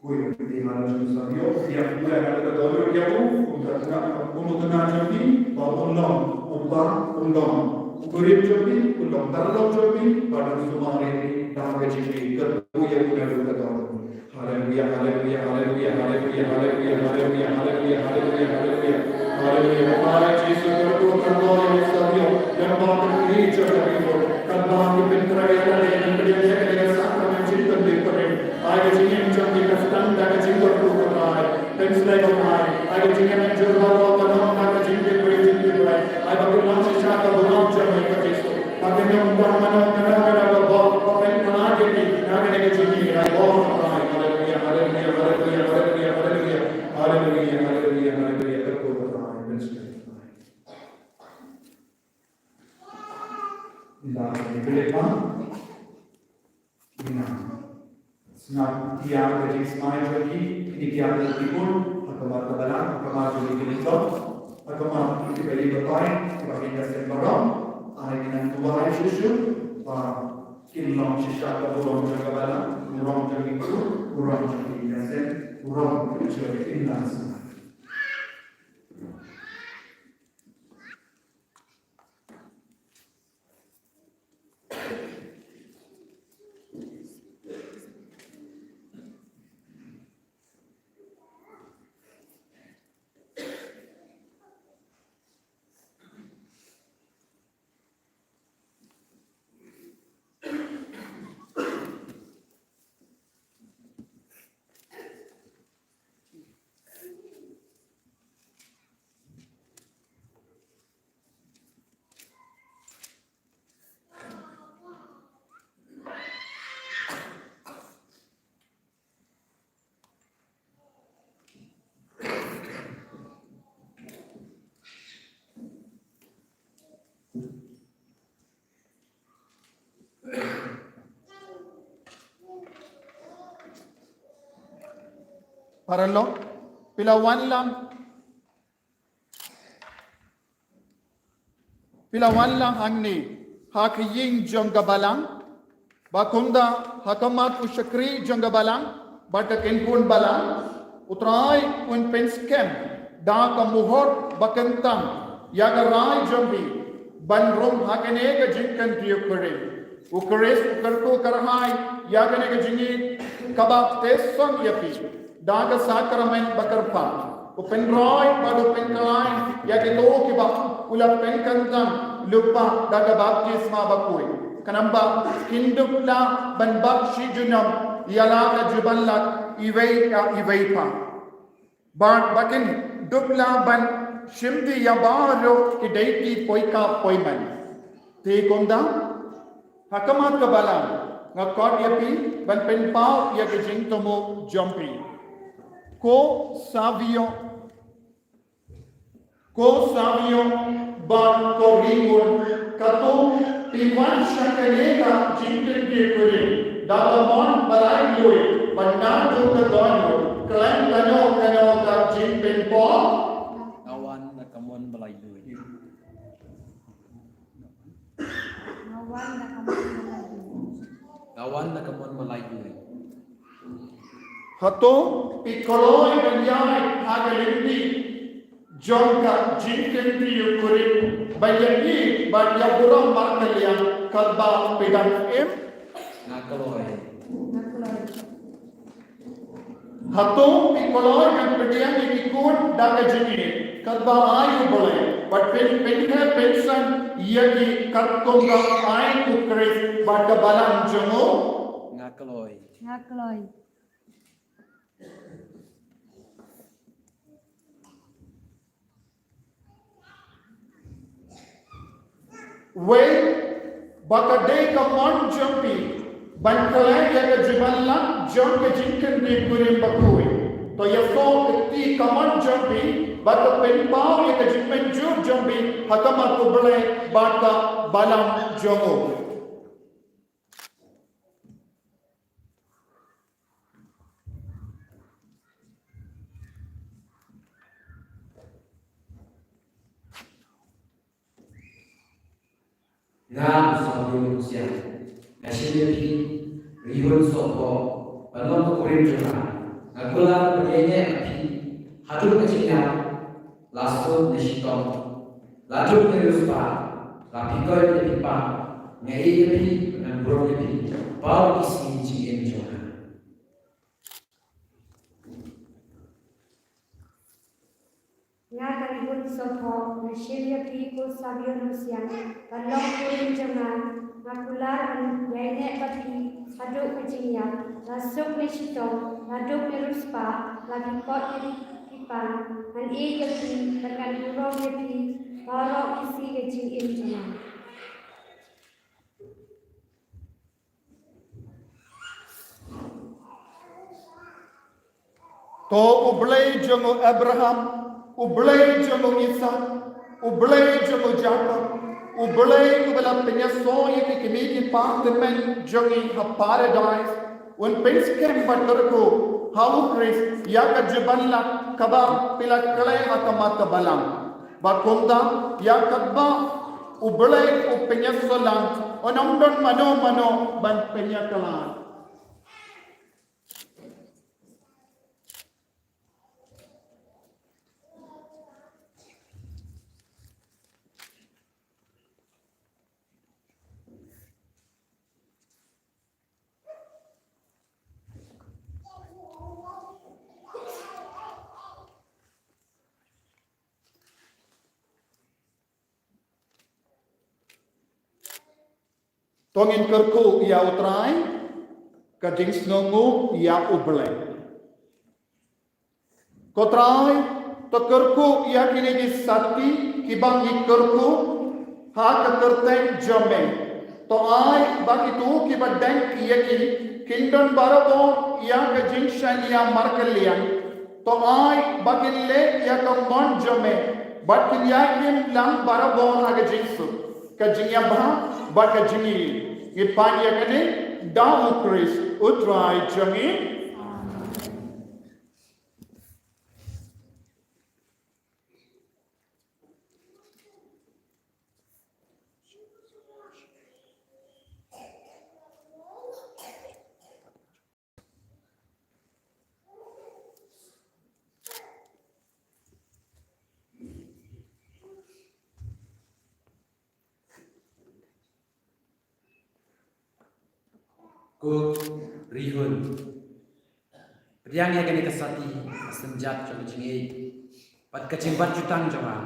Khuid ïa u Savio, ïa u ïa ka dohnud ïa u, kum ka tnga, kum u tnga jong phi, ba un long u kpa, un long u kurim jong phi, un long u tyrlong jong phi, bad un sumar ïa phi da ka jingïeit. Kyrkhu ïa u naduh ka dohnud. Haleluia, haleluia, haleluia, haleluia, haleluia, haleluia, haleluia, haleluia, haleluia. Ai Jisu, kyrkhu, kyrkhu ïa u Savio, lem bad ka kti jong ka ri bun, kaba ngi pyntrei ïa lade, ngi pdiang ïa kane ka sakramen jingpynlong kurim. Ai ka jingim jong ngi ka sdang da ka jingkyrkhu, ko Trai. Pynslem, ko Trai. Ai ka jingim jong ngi baroh ka long da ka jingtip briew, jingtip briew. Ai ba kin long shisha ka burom jong ngi, ko Jisu. Ba kin ym don mano mano ka dei kaba bor ban pynkylla ïa ngi na kane ka jingim. Ai bor, ko Trai. Haleluia, haleluia, haleluia, haleluia, haleluia. Haleluia, haleluia, haleluia. Kyrkhu, ko Trai. Pynslem, ko Trai. Ynda ngi pynleit bha, ngin ïa sngap ïa ka jingsmai jong ki, ki ïa ki khun ha khmat ka balang, ha khmat jong ki lyngdoh, ha khmat ki kynthei batai, kiba ïeit ka seng baroh. Ai ngin nang duwai shuh shuh ba kin long shisha ka burom jong ka balang, burom jong ki khun, burom jong ki ïa seng, burom jong ki ïa seng. Paralok, phi la wan lang, phi la wan lang hangne ha ka ïing jong ka balang, ba kumta ha khmat u shakri jong ka balang bad ka kynhun balang, U Trai un pynskhem da ka mohor ba kyntang ïa ka rai jong phi ban rung ha kane ka jingkyntiew kurim. U Khrist u kyrkhu kyrhai ïa kane ka jingïeit kaba teh song ïa phi da ka sakramen ba kyrpang. U pynroi bad u pynkylla ïa kito kiba u la pynkyntang lypa da ka baptisma bakhuid, khnang ba kin dup lah ban bak shi junom ïa la ka jubab lad iwei ïa iwei pat. Bad ba kin dup lah ban shim ïa baroh ki dei ki poikap poiman. Te kumta, ha khmat ka balang, nga khot ïa phi ban pynpaw ïa ka jingthmu jong phi. Ko Savio, ko Savio bad ko Ri Bun, katto phi wan sha kane ka jingkyntiew kurim da ka mon ba laitluid, bad naduh ka dohnud khlem kano kano ka jingpynpaw? Nga wan da ka mon ba laitluid. Nga wan da ka mon ba laitluid. Nga wan da ka mon ba laitluid. Hato phi kloi ban ïaid ha ka lynti jong ka jingkyntiew kurim, ban ïa ïeit bad ïa burom markylliang katba phi dang im? Nga kloi. Nga kloi. Hato phi kloi ban pdiang ïa ki khun da ka jingïeit katba ai U Blei, bad pyn, pynkhie pynsan ïa ki katkum ka aiñ U Khrist bad ka balang jong u? Nga kloi. Nga kloi. Wei, ba ka dei ka mon jong phi ban khleh ïa ka jingbanlak jong ka jingkynriah kurim bakhuid. To ïasoh ka kti kamon jong phi bad to pynpaw ïa ka jingmynjur jong phi ha khmat U Blei bad ka balang jong u. Nga u Samuel Rusiang, nga shim ïa phi, Rihun Sohphoh, ban long u kurim jong nga. Nga kular ban ïaineh bad phi haduh ka jingïap, la suk ne shitom, la duk ne riewspah, la phi koit ne phi pang, nga ïeit ïa phi, ngan burom ïa phi baroh ki sngi jingim jong nga. Nga ka Rihun Sohphoh, nga shim ïa phi ko Samuel Rusiang ban long kurim jong nga. Nga kular ban ïaineh bad phi haduh ka jingïap, la suk ne shitom, la duk ne riewspah, la phi koit ne phi pang, ngan ïeit ïa phi bad ngan burom ïa phi baroh ki sngi ka jingim jong nga. To U Blei jong u Abraham, U Blei jong u Isaak, U Blei jong u Jakob, U Blei uba la pynïasoh ïa ki kmie ki kpa tymmen jong ngi ha Paradais, un pynskhem bad kyrkhu ha U Khrist ïa ka jingbanlak kaba phi la khleh ha khmat ka balang. Bad kumta ïa kaba U Blei u pynïasoh lang, un ym don mano mano ban pynïakhlad. To ngin kyrkhu ïa U Trai, ka jingsngewnguh ïa U Blei. Ko Trai, to kyrkhu ïa kine ki sati kiba ngi kyrkhu ha ka kyrteng jong me. To ai ba kito kiba dang ïa ki kin don barabor ïa ka jingshaniah markylliang. To ai ba kin leh ïa ka mon jong me bad kin ïa im lang barabor ha ka jingsuk, ka jingïabha bad ka jingïeit. Ngi pan ïa kane da U Khrist U Trai jong ngi. Ko Rihun, pdiang ïa kane ka sati, ka synjat jong ka jingïeit bad ka jingbat jutang jong nga,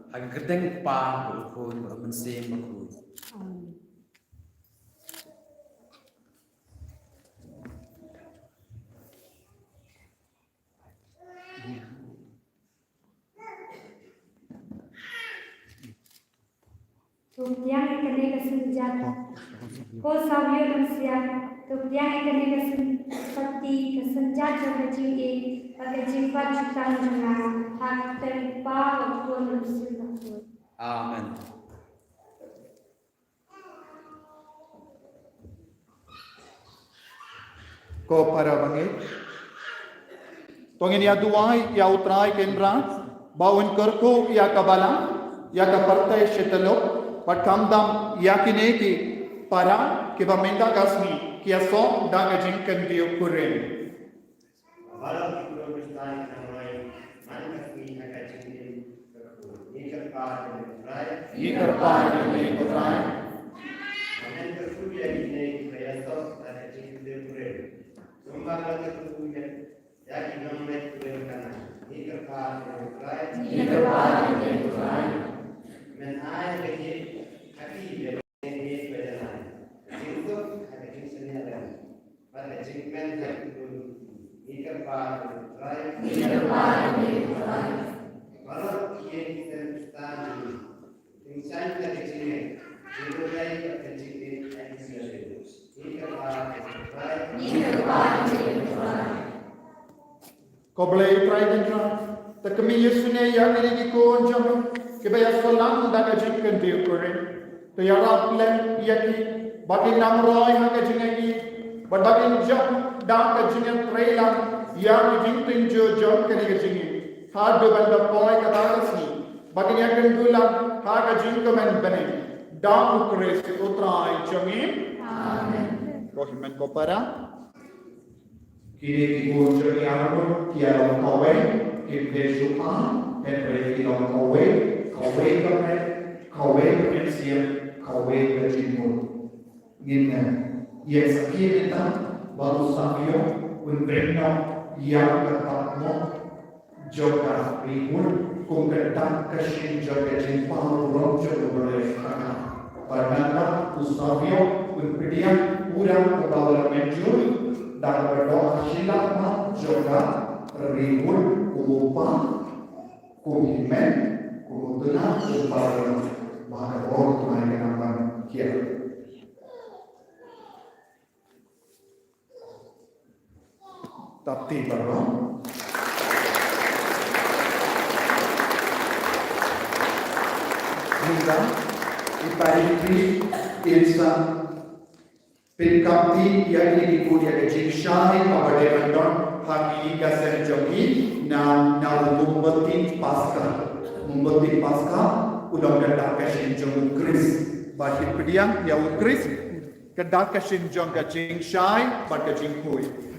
ha ka kyrteng U Kpa, bad U Khun, bad U Mynsiem Bakhuid. Amen. To pdiang ïa kane ka synjat. Ko Samuel Rusiang, to pdiang ïa kane ka syn-, sati, ka synjat jong ka jingïeit bad ka jingbat jutang jong nga, ha ka kyrteng U Kpa, U Khun, U Mynsiem Bakhuid. Amen. Ko para bangeit, to ngin ïa duwai ïa U Trai Kynrad ba un kyrkhu ïa ka balang, ïa ka pyrthei shi tylli, bad khamtam ïa kine ki para kiba mynta ka sngi ki ïasoh da ka jingkynriah kurim. Baroh ki briew Khristan ki nonglait man ka sngi ha ka jingim kyrkhu. Ngi kyrpad ïa me ko Trai. Ngi kyrpad ïa me ko Trai. Ba men kyrkhu ïa kine kiba ïasoh da ka jingkynriah kurim. Kumba la kyrkhu ïa ki nongleit kurim Kana. Ngi kyrpad ïa me ko Trai. Ngi kyrpad ïa me ko Trai. Men ai ha ki, ha ki ïa Ngi kyrpad ïa ka jingsuk ha ka jingshaniah lem bad ka jingkmen ha ki briew. Ngi kyrpad ïa U Trai. Ngi kyrpad ïa U Trai. Baroh ki ïing ki sem Khristan jong ngi, kin shaiñ da ka jingngeit Ko Blei Trai Kynrad, te khmih ïa une ïa kine ki khun jong me kiba ïasalam da ka jingkynriah kurim. Te ïarap lem ïa ki ba kin nang roi ha ka jingaiei, bad ba kin jop da ka jingïatreilang ïa ka jingtynjuh jong kane ka jingim, haduh ban da poi kata ka sngi ba kin ïakynduh lang ha ka jingkmen bneng. Da U Khrist U Trai jong ngi. Amen. Ko hynmen ko para. Kine ki khun jong ngi arngut ki ïa long kawei, kim dei shuh ar, hynrei ki long kawei, kawei ka met, kawei ka mynsiem, kawei ka jingmut. Ngin ïa sakhi mynta ba U Savio un bring noh ïa ka tat mo jong ka ri Hud kum ka dak ka shin jong ka jingpang burom jong U Blei. Bad nangta U Savio un pdiang u dang uba la mynjur da kaba doh ha shi lak map jong ka ri Hud kum u pa, kum hynmen, kum u tnat, kum u para, ba ka bor u Trai ka nang ban kiar. Tap ti baroh. Mynta i pari ki in sa pynkhamti ïa kine ki khun ïa ka jingshai kaba dei ban don ha kine ki seng jong ngi na, na u mombati Paska. Mombati Paska u long ka dak ka shin jong U Khrist. Bad ki pdiang ïa U Khrist ka dak ka shin jong ka jingshai bad ka jingkhuid.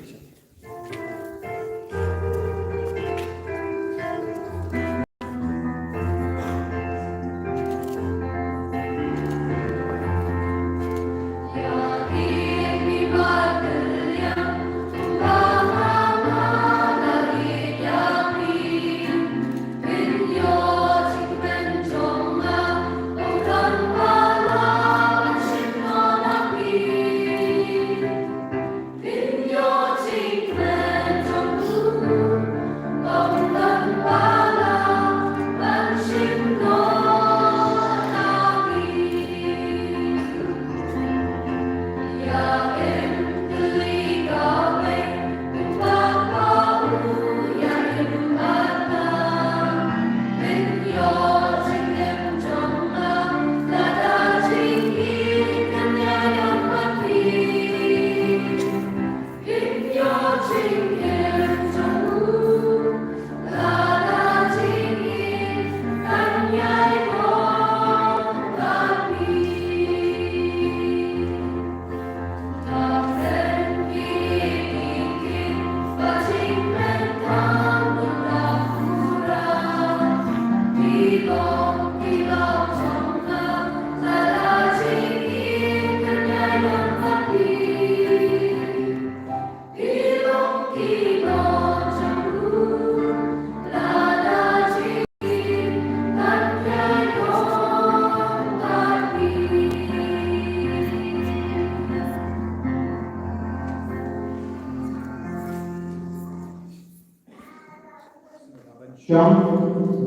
Shong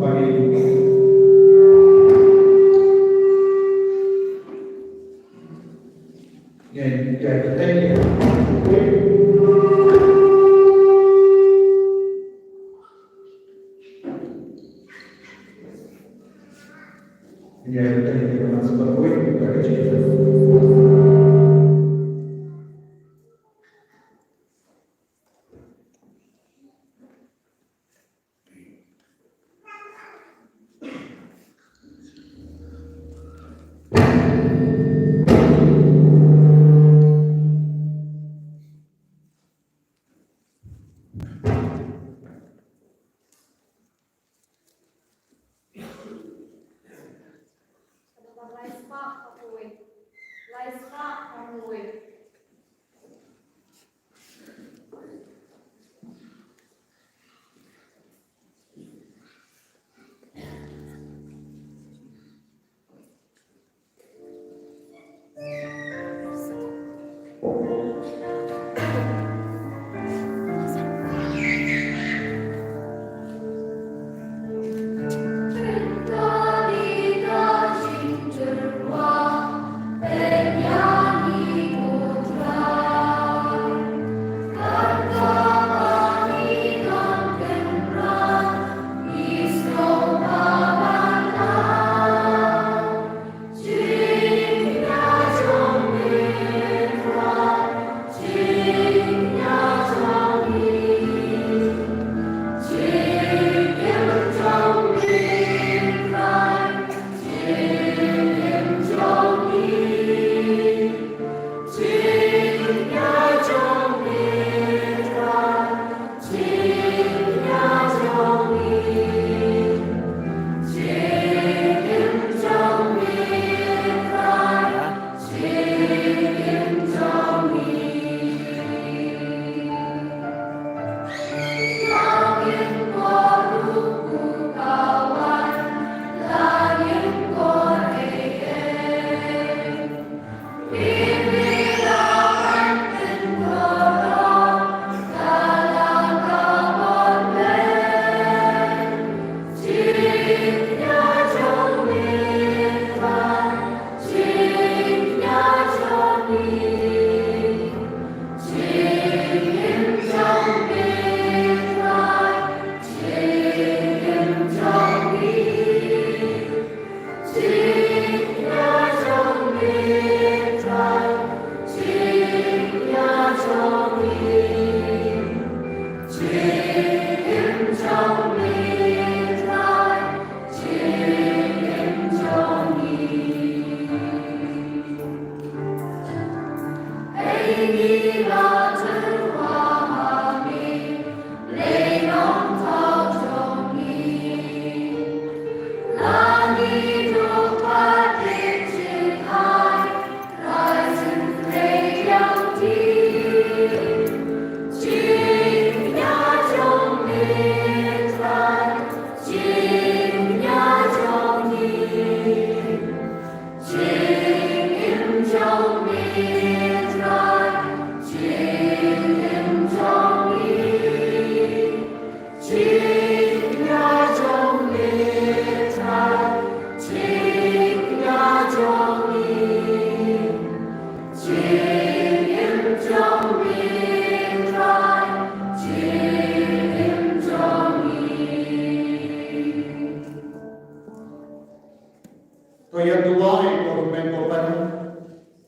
bagi. Ya, ya, ya. Ya, ya, ya. To ïa duwai ko hynmen ko para,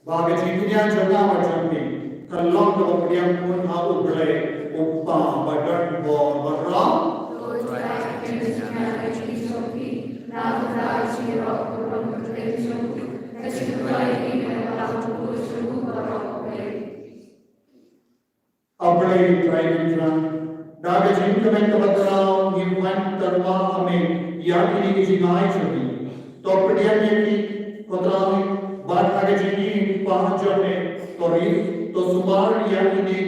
ba ka jingpynïaid jong nga bad jong phi kan long kaba pdiang khun ha U Blei U Kpa badonbor baroh. A Blei Trai Tynrong, da ka jingkmen kaba khraw ngi wan tyrwa ha me ïa kine ki jingai jong ngi. To pdiang ïa ki ko Trai, bad ha ka jingïeit jong me to rith to sumar ïa kine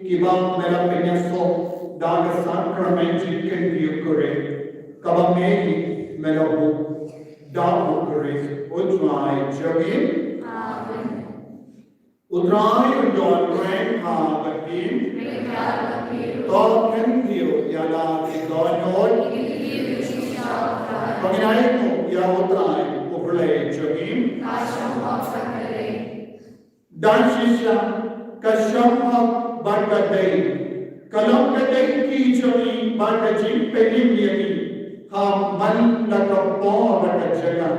kiba me la pynïasoh da ka sakramen jingkyntiew Eukarist, kaba me hi me la buh da U Khrist U Trai jong ngi. Amen. U Trai un don ryngkat bad phi. To kyntiew ïa la ki dohnud. To ngin ai nguh ïa U Trai U Blei jong ngi. Dang shisha ka shong hok bad ka dei, ka long ka dei ki jong ngi bad ka jingpynim ïa ngi ha man la ka por bad ka jaka.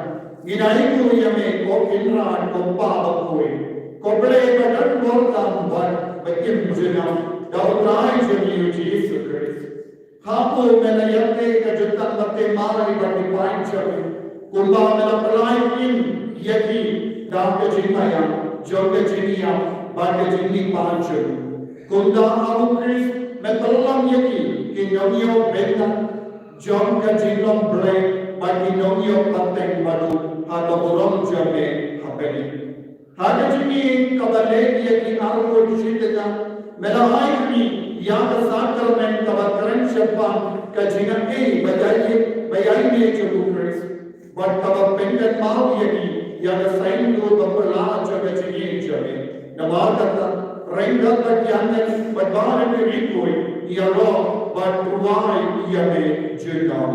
Ngin ai nguh ïa me ko Kynrad, ko Pa bakhuid, ko Blei ba don bor tam bad ba im junom, da U Trai jong ngi U Jisu Khrist. Ha u me la ïateh ka jutang baptisma bad ki paid jong me, kumba me la pynlait im ïa ki da ka jingmaïa jong ka jingïap bad ka jingmihpat jong me. Kumta ha U Khrist me pynlong ïa ki ki nongïoh bynta jong ka jinglong Blei bad ki nongïoh pateng bad u ha ka burom jong me ha bneng. Ha ka jingïeit kaba leh ïa ki arngut shi tyngka, me la ai ha ngi ïa ka sakramen kaba kren shaphang ka jingaiei ba ïaineh, ba ïaineh jong U Khrist, bad kaba pynkynmaw ïa ngi ïa ka saiñdur ba phylla jong ka jingïeit jong me. Namar kata, ryngkat bad ki angel bad baroh ki riewkhuid, ïaroh bad duwai ïa me junom.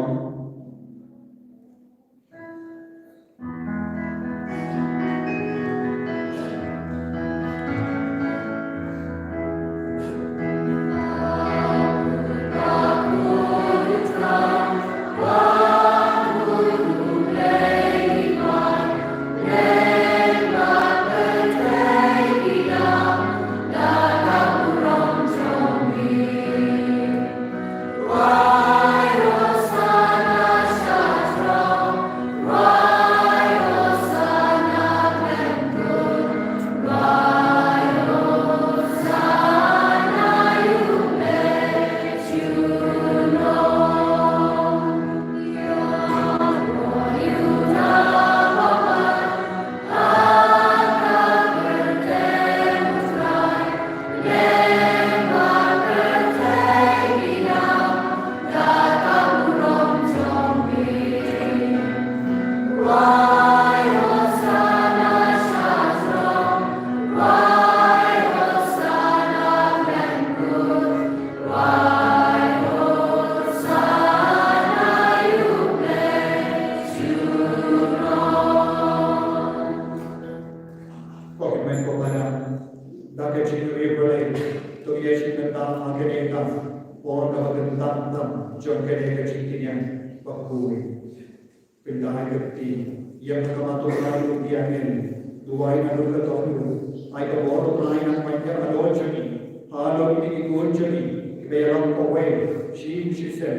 Ko hynmen ko para, da ka jingriewblei to ïa shim bynta ha kane ka por kaba kyntan tam jong kane ka jingpynïaid bakhuid. Pynda ai ka kti ïa ka khmat U Trai, to ïa ngin duwai na ka bor U Trai, nang pynïaid halor jong ngi, halor kine ki khun jong ngi kiba ïalam kawei shisien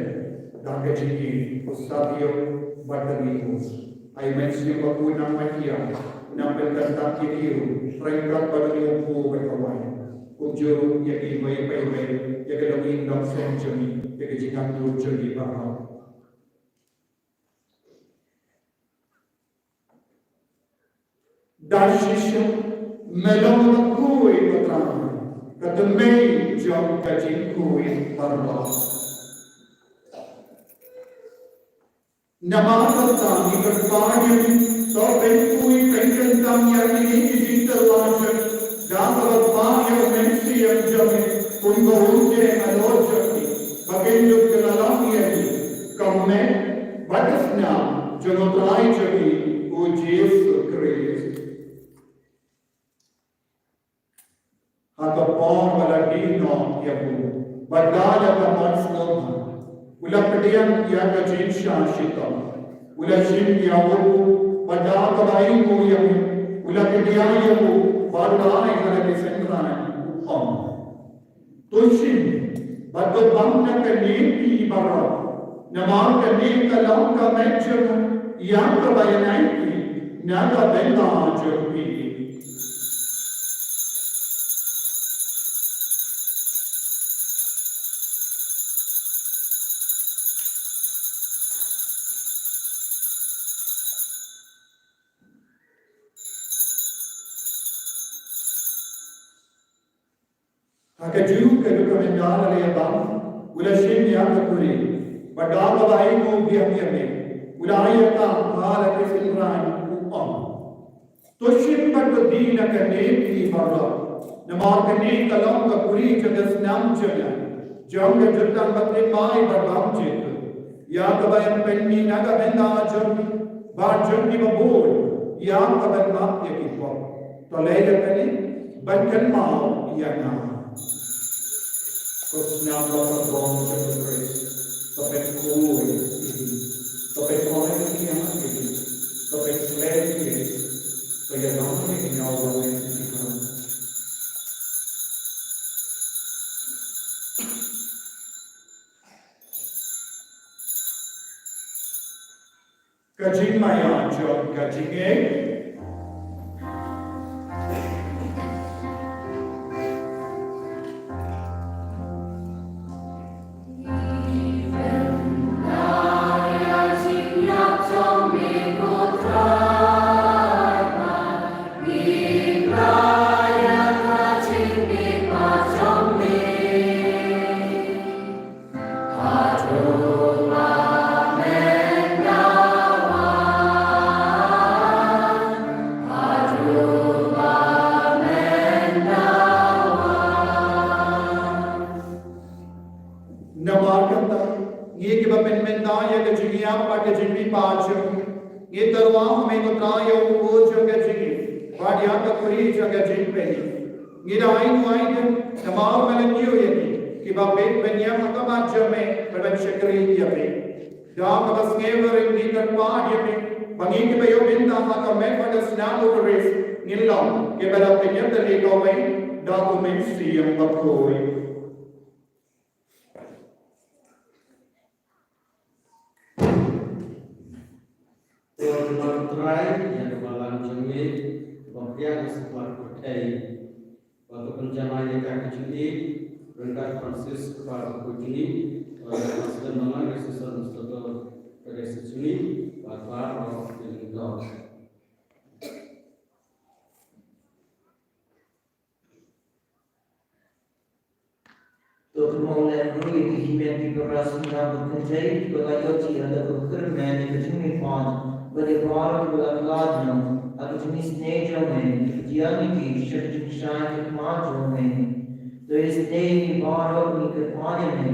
da ka jingïeit, u Savio bad ka Nico. Ai Mynsiem Bakhuid nang pynïaid, nang pynkyntang ïa ki ryngkat bad ka Nico bad ka waiñ. Kumjuh ruh ïa ki wei pa wei, ïa ka longïing longsem jong ngi, ïa ka jingangnud jong ngi baroh. Da shisha me long bakhuid, ko Trai, ka tymmen jong ka jingkhuid baroh. Namar kata ngi kyrpad ïa me, to pynkhuid pynkyntang ïa kine ki jingtyrwa jong ngi da kaba phah ïa u Mynsiem jong me, kumba un ïeng halor jong ngi, ba kin ïoh kylla ïa ngi ka met bad ka snam jong u Trai jong ngi u Jisu Khrist. Ha ka por ba la die noh ïa u, bad da la ka mon sngewbha, u la pdiang ïa ka jingshah shitom, u la shim ïa u, bad da kaba ainguh ïa u, u la kdiah ïa u, bad da ha la ki synran u ong: To shim bad to bam na kane phi baroh, namar kane ka long ka met jong nga, ïa kaba ïanai phi na ka bynta jong phi. Ha kajuh ka duk ka mynta la ïa bam, u la shim ïa ka kuri, bad da kaba ainguh biang ïa me, u la ai ïa ka ha la ki synran u ong: To shim bad to die na kane phi baroh, namar kane ka long ka kuri jong ka snam jong nga, jong ka jutang baptisma bad bam jingthoh, ïa kaba yn pynmih na ka bynta jong ngi bad jong kiba bun, ïa kaban map ïa ki pop. To leh ïa kane ban kynmaw ïa nga. Ko snam bakhuid jong u Khrist, to pynkhuid ïa ngi, to pynkohngiah ïa ngi, to pynkhlaiñ ïa ngi, to ïalam ïa ngi na u Mynsiem. Ka jingmaïa jong ka jingngeit. Namar kata, ngi kiba pynmynta ïa ka jingïap bad ka jingmihpat jong ngi, ngi tyrwa ha me ko Trai ïa u Khun jong ka jingim bad ïa ka kuri jong ka jingpynim. Ngi da ainguh aidem namar me la ñiew ïa ngi kiba bit ban ïeng ha khmat jong me bad ban shakri ïa me. Da kaba sngewbha ngi kyrpad ïa me ba ngi kiba ïoh bynta ha ka met bad ka snam u Khrist ngin long kiba la pynïap da lade kawei da u Mynsiem Bakhuid. To khmat Trai ïa ka balang jong me ba pdiang ha ka pyrthei, ba ka pynjamai ïa ka ka jingïeit ryngkat Francis ka para bakhuid jong ngi, ba ïa ka sdang mangan ka sisar mustato ka dei sa jong ngi, ba baroh ki lyngdoh. To kynmaw lem ruh ïa ki hynmen ki para sngewbha ba kynthei kiba la ïoh jingïarap da ka kyrmen ïa ka jingmihpat, bad ïa baroh kiba la khlad noh ha ka jingisynei jong me, kiba jia ïa ki sha ka jingshai khmat jong me. To isynei ïa ngi baroh, ngi kyrpad ïa me,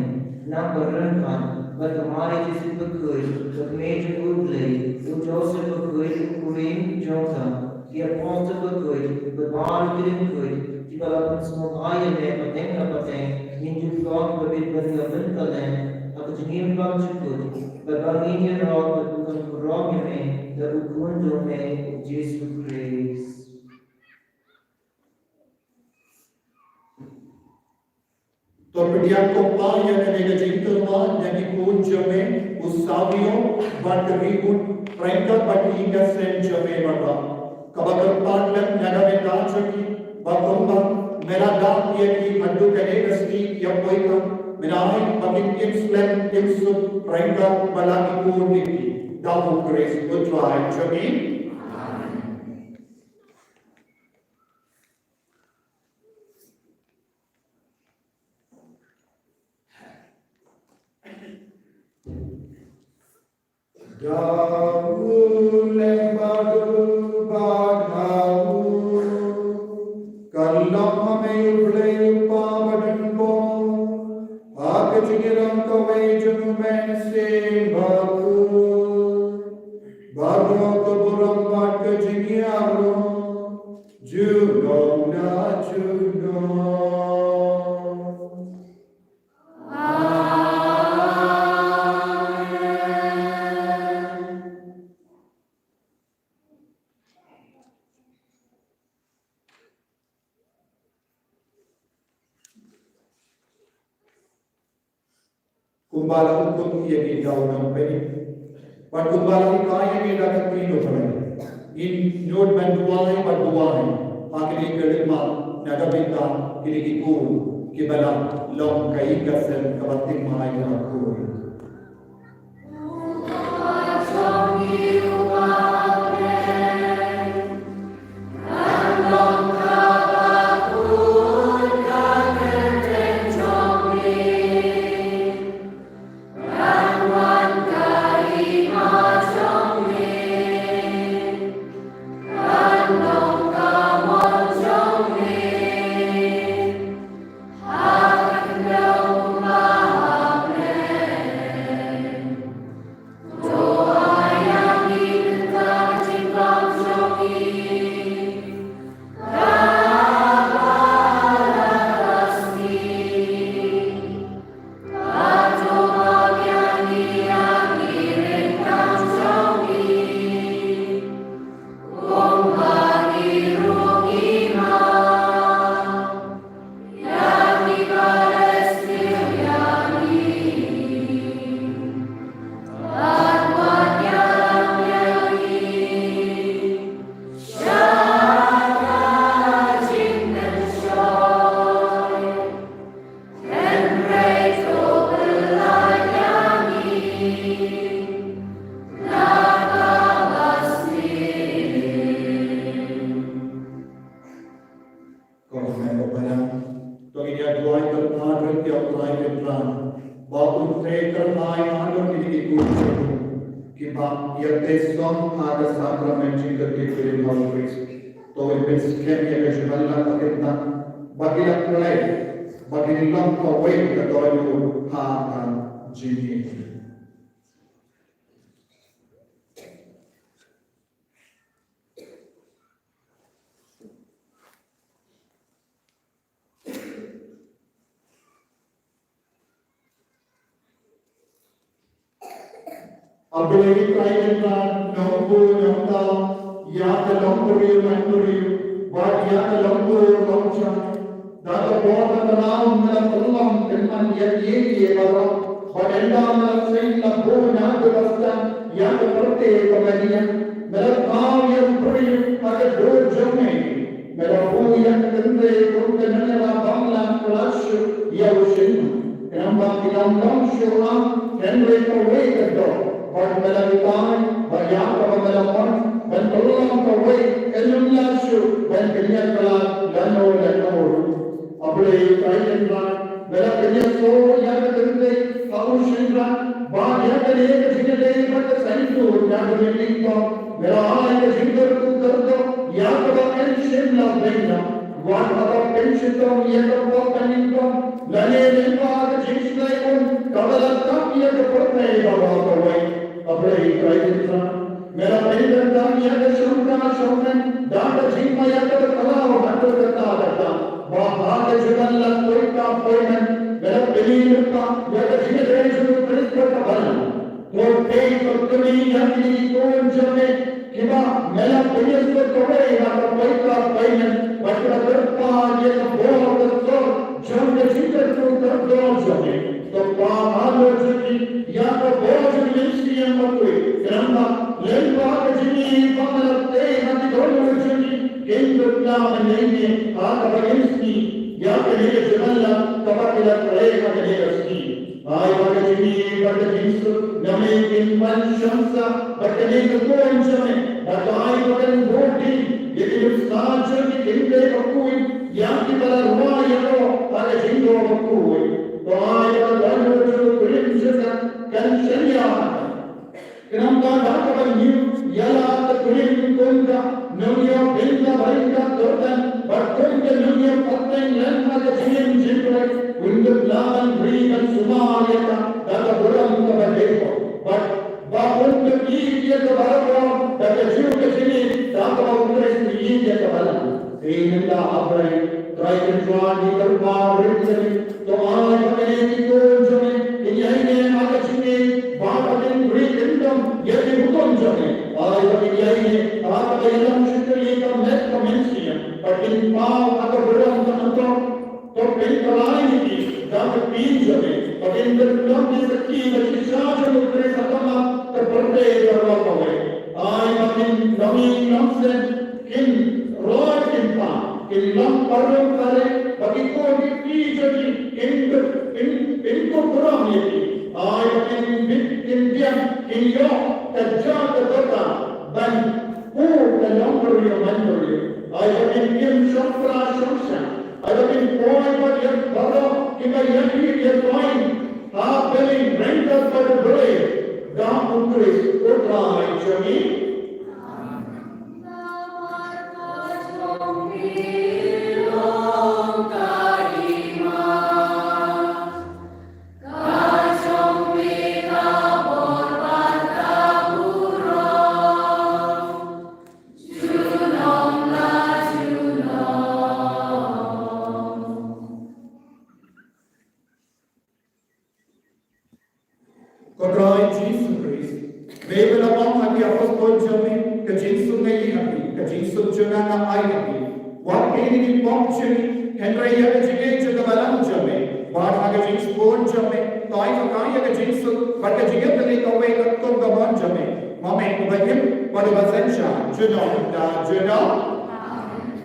naba ryngkat bad ka Mari Joseph bakhuid, ka kmie jong U Blei, u Joseph bakhuid, u kurim jong ka, ki apostol bakhuid bad baroh ki riewkhuid kiba la pynsngewbha ïa me pateng la pateng, ngin ju long kiba bit ban ïa bynta lem ha ka jingim bymjukut, bad ba ngin ïaroh bad ban burom ïa me da u Khun jong me u Jisu Khrist. To pdiang ko Pa ïa kane ka jingtyrwa na ki khun jong me, u Savio bad ka Rigun, ryngkat bad ki ïing ka sem jong me baroh. Kaba kyrpad lem na ka bynta jong ki, ba kumba me la dap ïa ki haduh kane ka sngi ïa poi ka, me ai ba kin im slem im suk ryngkat bad la ki khun ki, da U Khrist U Trai jong ngi. Amen. Da u leh bad u bad ha u, ka long ha me u Blei u Kpa badonbor, ha ka jingïalang kawei jong u Mynsiem Bakhuid, baroh ka burom bad ka jingïaroh junom la junom. Kumba la hukum ïa ngi da u nongpynim, bad kumba la hikai ïa ngi da ka ktien u Blei, ngin nud ban duwai bad duwai ha kine ki rit ma na ka bynta kine ki khun kiba la long ka ïing ka sem kaba tyngkai kaba khuid. Ko hynmen ko para, to ngin ïa duwai kyrpad ruh ïa U Trai Kynrad ba un trei kyrhai halor kine ki khun jong u kiba ïa trei song ha ka sakramen jingkyrkhu ïa u Khrist. To ngin pynskhem ïa ka jingwan lang ba kin tang, ba kin ïa trei, ba kin long kawei ka dohnud ha ka jingim. A Blei Trai Kynrad, Nongbuh Nongdaw ïa ka longbriew manbriew bad ïa ka longtur longshai. Da ka bor ka kyrdan me la pynlong pynman ïa kiei kiei baroh, bad ynda me la seng la buh na ka bastan ïa ka pyrthei ka Maria, me la thaw ïa u briew ha ka dur jong me. Me la buh ïa ka kynrei kum ka nongïarap bymman kylla shuh ïa u shynna. Khnang ba ki lam long shuh am, hynrei kawei ka doh. Bad me la hikai ba ïa kaba me la mon ban pynlong kawei kan ym lah shuh ban pynïakhlad lano lano ruh. A Blei Trai Kynrad, me la pynïasoh ïa ka kynrei ha u shynrang, bad ïa kane ka jingïadei bad ka saiñdur na ka mynsiem, me la ai ka jingkyrkhu kyrdoh ïa kaba kan shym la beiñ noh, wat haba pynshitom ïa ka pop ka nyngkong lane lyngba ka jingshlei bun kaba la tap ïa ka pyrthei baroh kawei. A Blei Trai Kynrad, me la pynkyntang ïa ka shongkha shongmen da ka jingma ïa kaba khlaw haduh katta katta, ba ha ka jingwan la koit ka poimen me la pynïaid lypa ïa ka jingïadei jong u Khrist bad ka balang. To peit bad kylli ïa kine ki khun jong me kiba me la pynïasoh kawei ha ka koit ka poimen bad kiba kyrpad ïa ka bor ka sor jong ka jingkyrkhu kyrdoh jong me. To pynpaw halor jong ki ïa ka bor jong u Mynsiem Bakhuid, khnang ba lyngba ka jingïeit ba me la tei ha ki dohnud jong ki, kin dup la ban ïaineh ha kaba im sngi ïa kane ka jingwan lang kaba ki la trei ha kane ka sngi. Ai ba ka jingïeit bad ka jingsuk na me kin wan shong sah bad kane ka khun jong me, bad to ai ba kan bud dien ïa ki nuksa jong ki, kin dei bakhuid ïa kiba la rwai ïa ka ha ka jingdoh bakhuid. To ai ba ka dohnud jong u kurim jong ka kan shaniah ha ka. Khnang ba Kum ka nongïapynjah bad ka kyrteng, bad kum ka nongïapateng lem ha ka jingim jingpyrshah, un dep lah ban ri ban sumar ïa ka da ka burom kaba dei, bad ba un dep ïeit ïa ka barabor da ka jong ka jingïeit da kaba U Khrist u ïeit ïa ka balang. Te ynda ha Blei Trai Kynrad ngi kyrpad rit ïa ngi, to ai ba kine ki khun jong ngi kin ïaineh ha ka jingïeit, ba kin ri kyndong ïa ki hukum jong ngi. Ai ba kin ïaineh ha kaba ïalam shakri ka met ka mynsiem, ba kin paw ha ka burom ka myntoi. To pynkhlaiñ ïa ki da ka pin jong ngi, ba kin pynlong ki sakhi ba shisha jong U Khrist ha khmat ka pyrthei baroh kawei. Ai ba kin long ïing long sem, kin roi kin pan, kin long paralok kare, ba ki khun ki kti jong ki kin, kin, kin pynkup burom ïa ki. Ai ba kin bit kin biang, kin ïoh ka jaka dohkha ban pur ka nongbriew manbriew. Ai ba kin im shongpra shongshang. Ai ba kin poi bad ïa baroh kiba ïa ki ïa poi ha bynta ryngkat bad U Blei da U Khrist U Trai jong ngi. Ko Trai Jisu Khrist, me ba la ong ha ki apostol jong me, ka jingsuk nga ai ha phi, ka jingsuk jong nga nga ai ha phi. Wat peit ïa ki pop jong ngi, hynrei ïa ka jingngeit jong ka balang jong me. Bad ha ka jingsbun jong me, to ai ha ka ïa ka jingsuk bad ka jingïatylli kawei katkum ka mon jong me. Ma me uba im bad uba synshar junom da junom.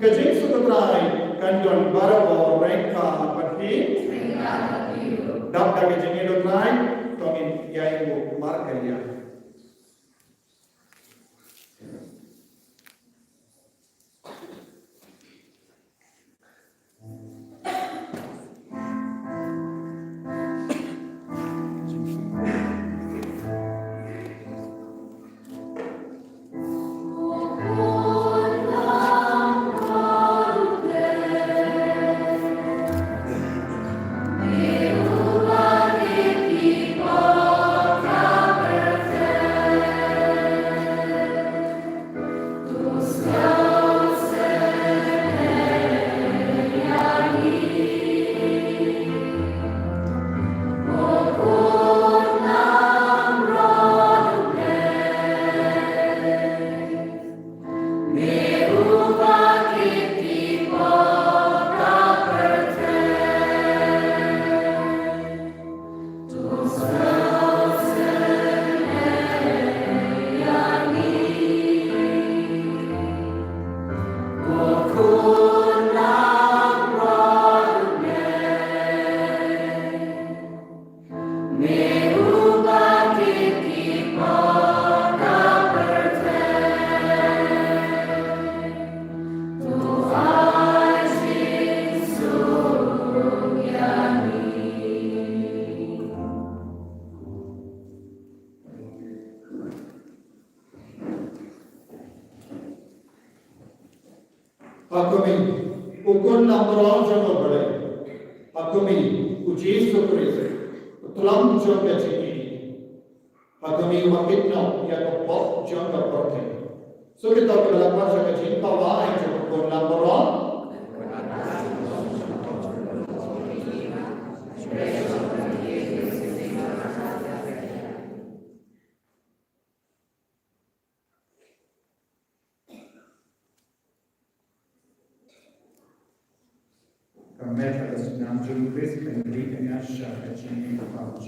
Ka jingsuk U Trai kan don barabor ryngkat bad phi. Dap da ka jingïeit U Trai, to ngin ïai buh markylliang. Ha khmih, u khun langbrot jong U Blei. Ha khmih, u Jisu Khrist, u Trai jong ka jingim. Ha khmih, u kit noh ïa ka pop jong ka pyrthei. Sngewthuh ïa ka lad sha ka jingkawei jong u khun langbrot. Ka met ka snam jong Khrist kan ri kane sha ka jingim ka pop.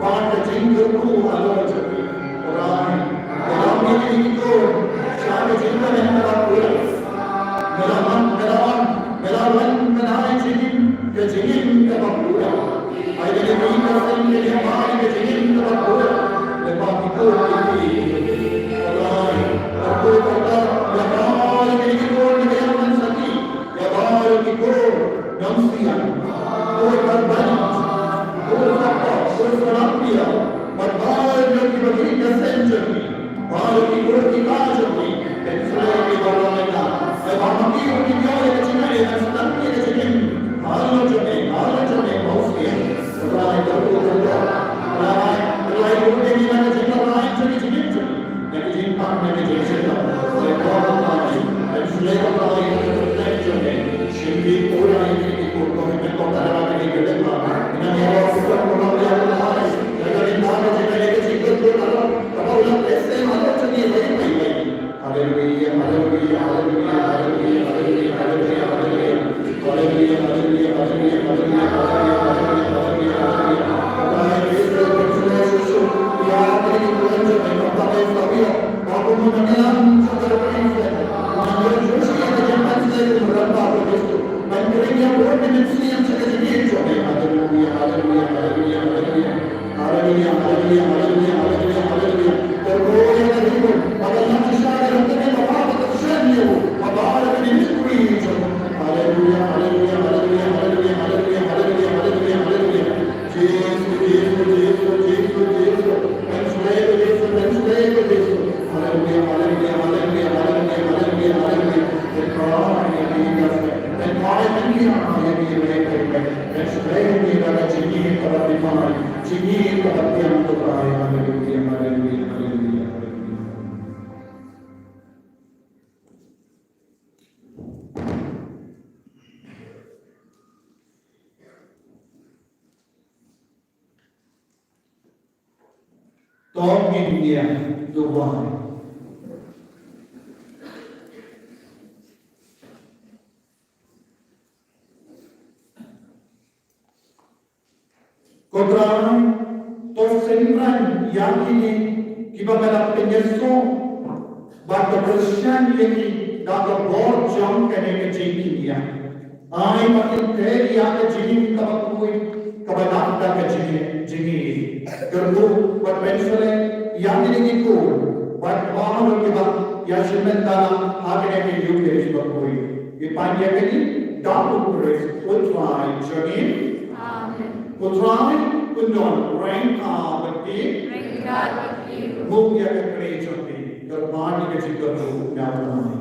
Bad ka jingkyrkhu halor jong ki. Trai, ïalam ïa kine ki khun sha ka jingkmen kaba pura. Me la wan, me la wan, me la wan ban ai jingim, ka jingim kaba pura. Ai kane ka ïing ka sem, kane ka jingim kaba pura lyngba ki khun ki kti. Trai, kyrkhu kata, ïa baroh kine ki khun, ïa baroh ki khun nongsiang, khun kyrpang, khun kpa, khun samla, bad baroh kiba ki ïing ki sem jong ki, baroh ki khun ki kpa jong ki, pynshlei ïa ki baroh mynta. Ai ba ma ki ruh kin ïoh ïa ka jingaiei ban sdang ïa ka jingim halor jong me, halor jong me, Mawsiang. Trai, kyrkhu kata, Trai, Trai, ruh ïa ngi na ka jingïaleh jong ka jingim jong ngi. Na ka jingpang, na ka jingïaseng. Ïa ka Trai, ïa ka Trai, ïa ka Trai jong me. Shim ki pura ïa ki, ki pura, ki pura, ki pura, ki pura. Ïa ngi ïa ki pura, pura, ïa ka Trai. Ïa ka Trai, ïa ka Trai, ïa ka Trai, ïa ka Trai. Kaba u la pynlong halor jong ngi, bai, bai, bai. Haleluia, haleluia, haleluia, haleluia, haleluia, haleluia. Haleluia, haleluia, haleluia, haleluia, haleluia, haleluia, haleluia, haleluia. Kata ka Jisu, Jisu, Jisu. Ïa kane ka bulan jong me, kata ka Jisu, ïa. Ba kum u nongïalam jong ka Jisu. Ngan ïoh shuh shuh ïa ka jingpynslei kum u rangbah ka Jisu. Ban kyrkhu ïa ka burom ka mynsiem jong ka jingim jong me. Haleluia, haleluia, haleluia, haleluia. Haleluia, haleluia, haleluia, haleluia, haleluia. Kyrkhu ïa ka ri bun, ba kan nang shisha ka ri bun, ba ba ka shisha ïa u, ba ba ka ri bun. Haleluia, haleluia, haleluia, haleluia. Jisu, Jisu, Jisu, Jisu, Jisu. Pynslei ko Jisu, pynslei ko Jisu. Haleluia, haleluia, haleluia, haleluia, haleluia, haleluia. Pynslei ïa ki, pynslei ïa ki, pynslei ïa ki. Pynslei ïa ki da ka jingïeit kaba thymmai. Jingïeit kaba biang, ko Trai. Haleluia, haleluia, haleluia, haleluia. To ngin ïa duwai. Ko Trai, to synran ïa kine kiba me la pynïasoh, bad to kyrshan ïa ki da ka bor jong kane ka jingkyndiah. Ai ba kin trei ïa ka jingim kaba khuid, kaba dap da ka jingïeit, jingïeit. Kyrkhu bad pynslei ïa kine ki khun, bad baroh kiba ïashim bynta ha kane ka Eucharist bakhuid. Ngi pan ïa kane da u Khrist u Trai jong ngi. Amen. U Trai un don ryngkat bad phi. Ryngkat bad phi. Mut ïa ka kyrkhu jong phi. Kyrpad ïa ka jingkyrkhu na u Trai.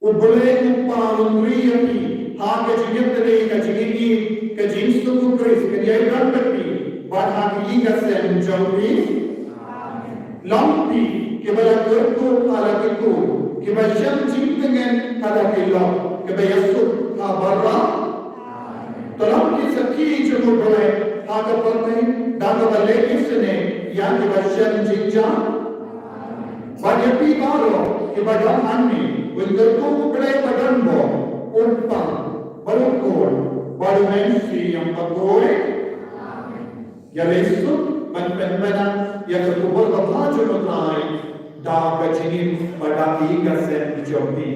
U Blei u Kpa un ri ïa phi ha ka jingïeit, ka jingïeit, ka jingsuk u Khrist, ka jingïeit bad phi, bad ha ki ïing ki sem jong phi. Long phi kiba la kyrkhu ha la ki khun, kiba shem jingtngen ha la ki lok, kiba ïasuk ha baroh. To long ki sakhi jong u Blei ha ka pyrthei da kaba leh isynei ïa kiba shem jingjia. Bad ïa phi baroh kiba don hangne, un kyrkhu u Blei ba donbor, u Kpa, bad u Khun, bad u Mynsiem Bakhuid. Ïa lei suk ban pynbna ïa ka khubor babha jong u Trai da ka jingim bad da ka ïing ka sem jong phi.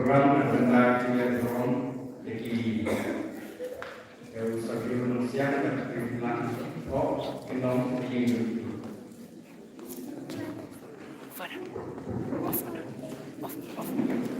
Program ban da ki ïa drom da ki ïa u Sabiu Nongsiang da ki lang, oh, ki nong ki. Off, off, off.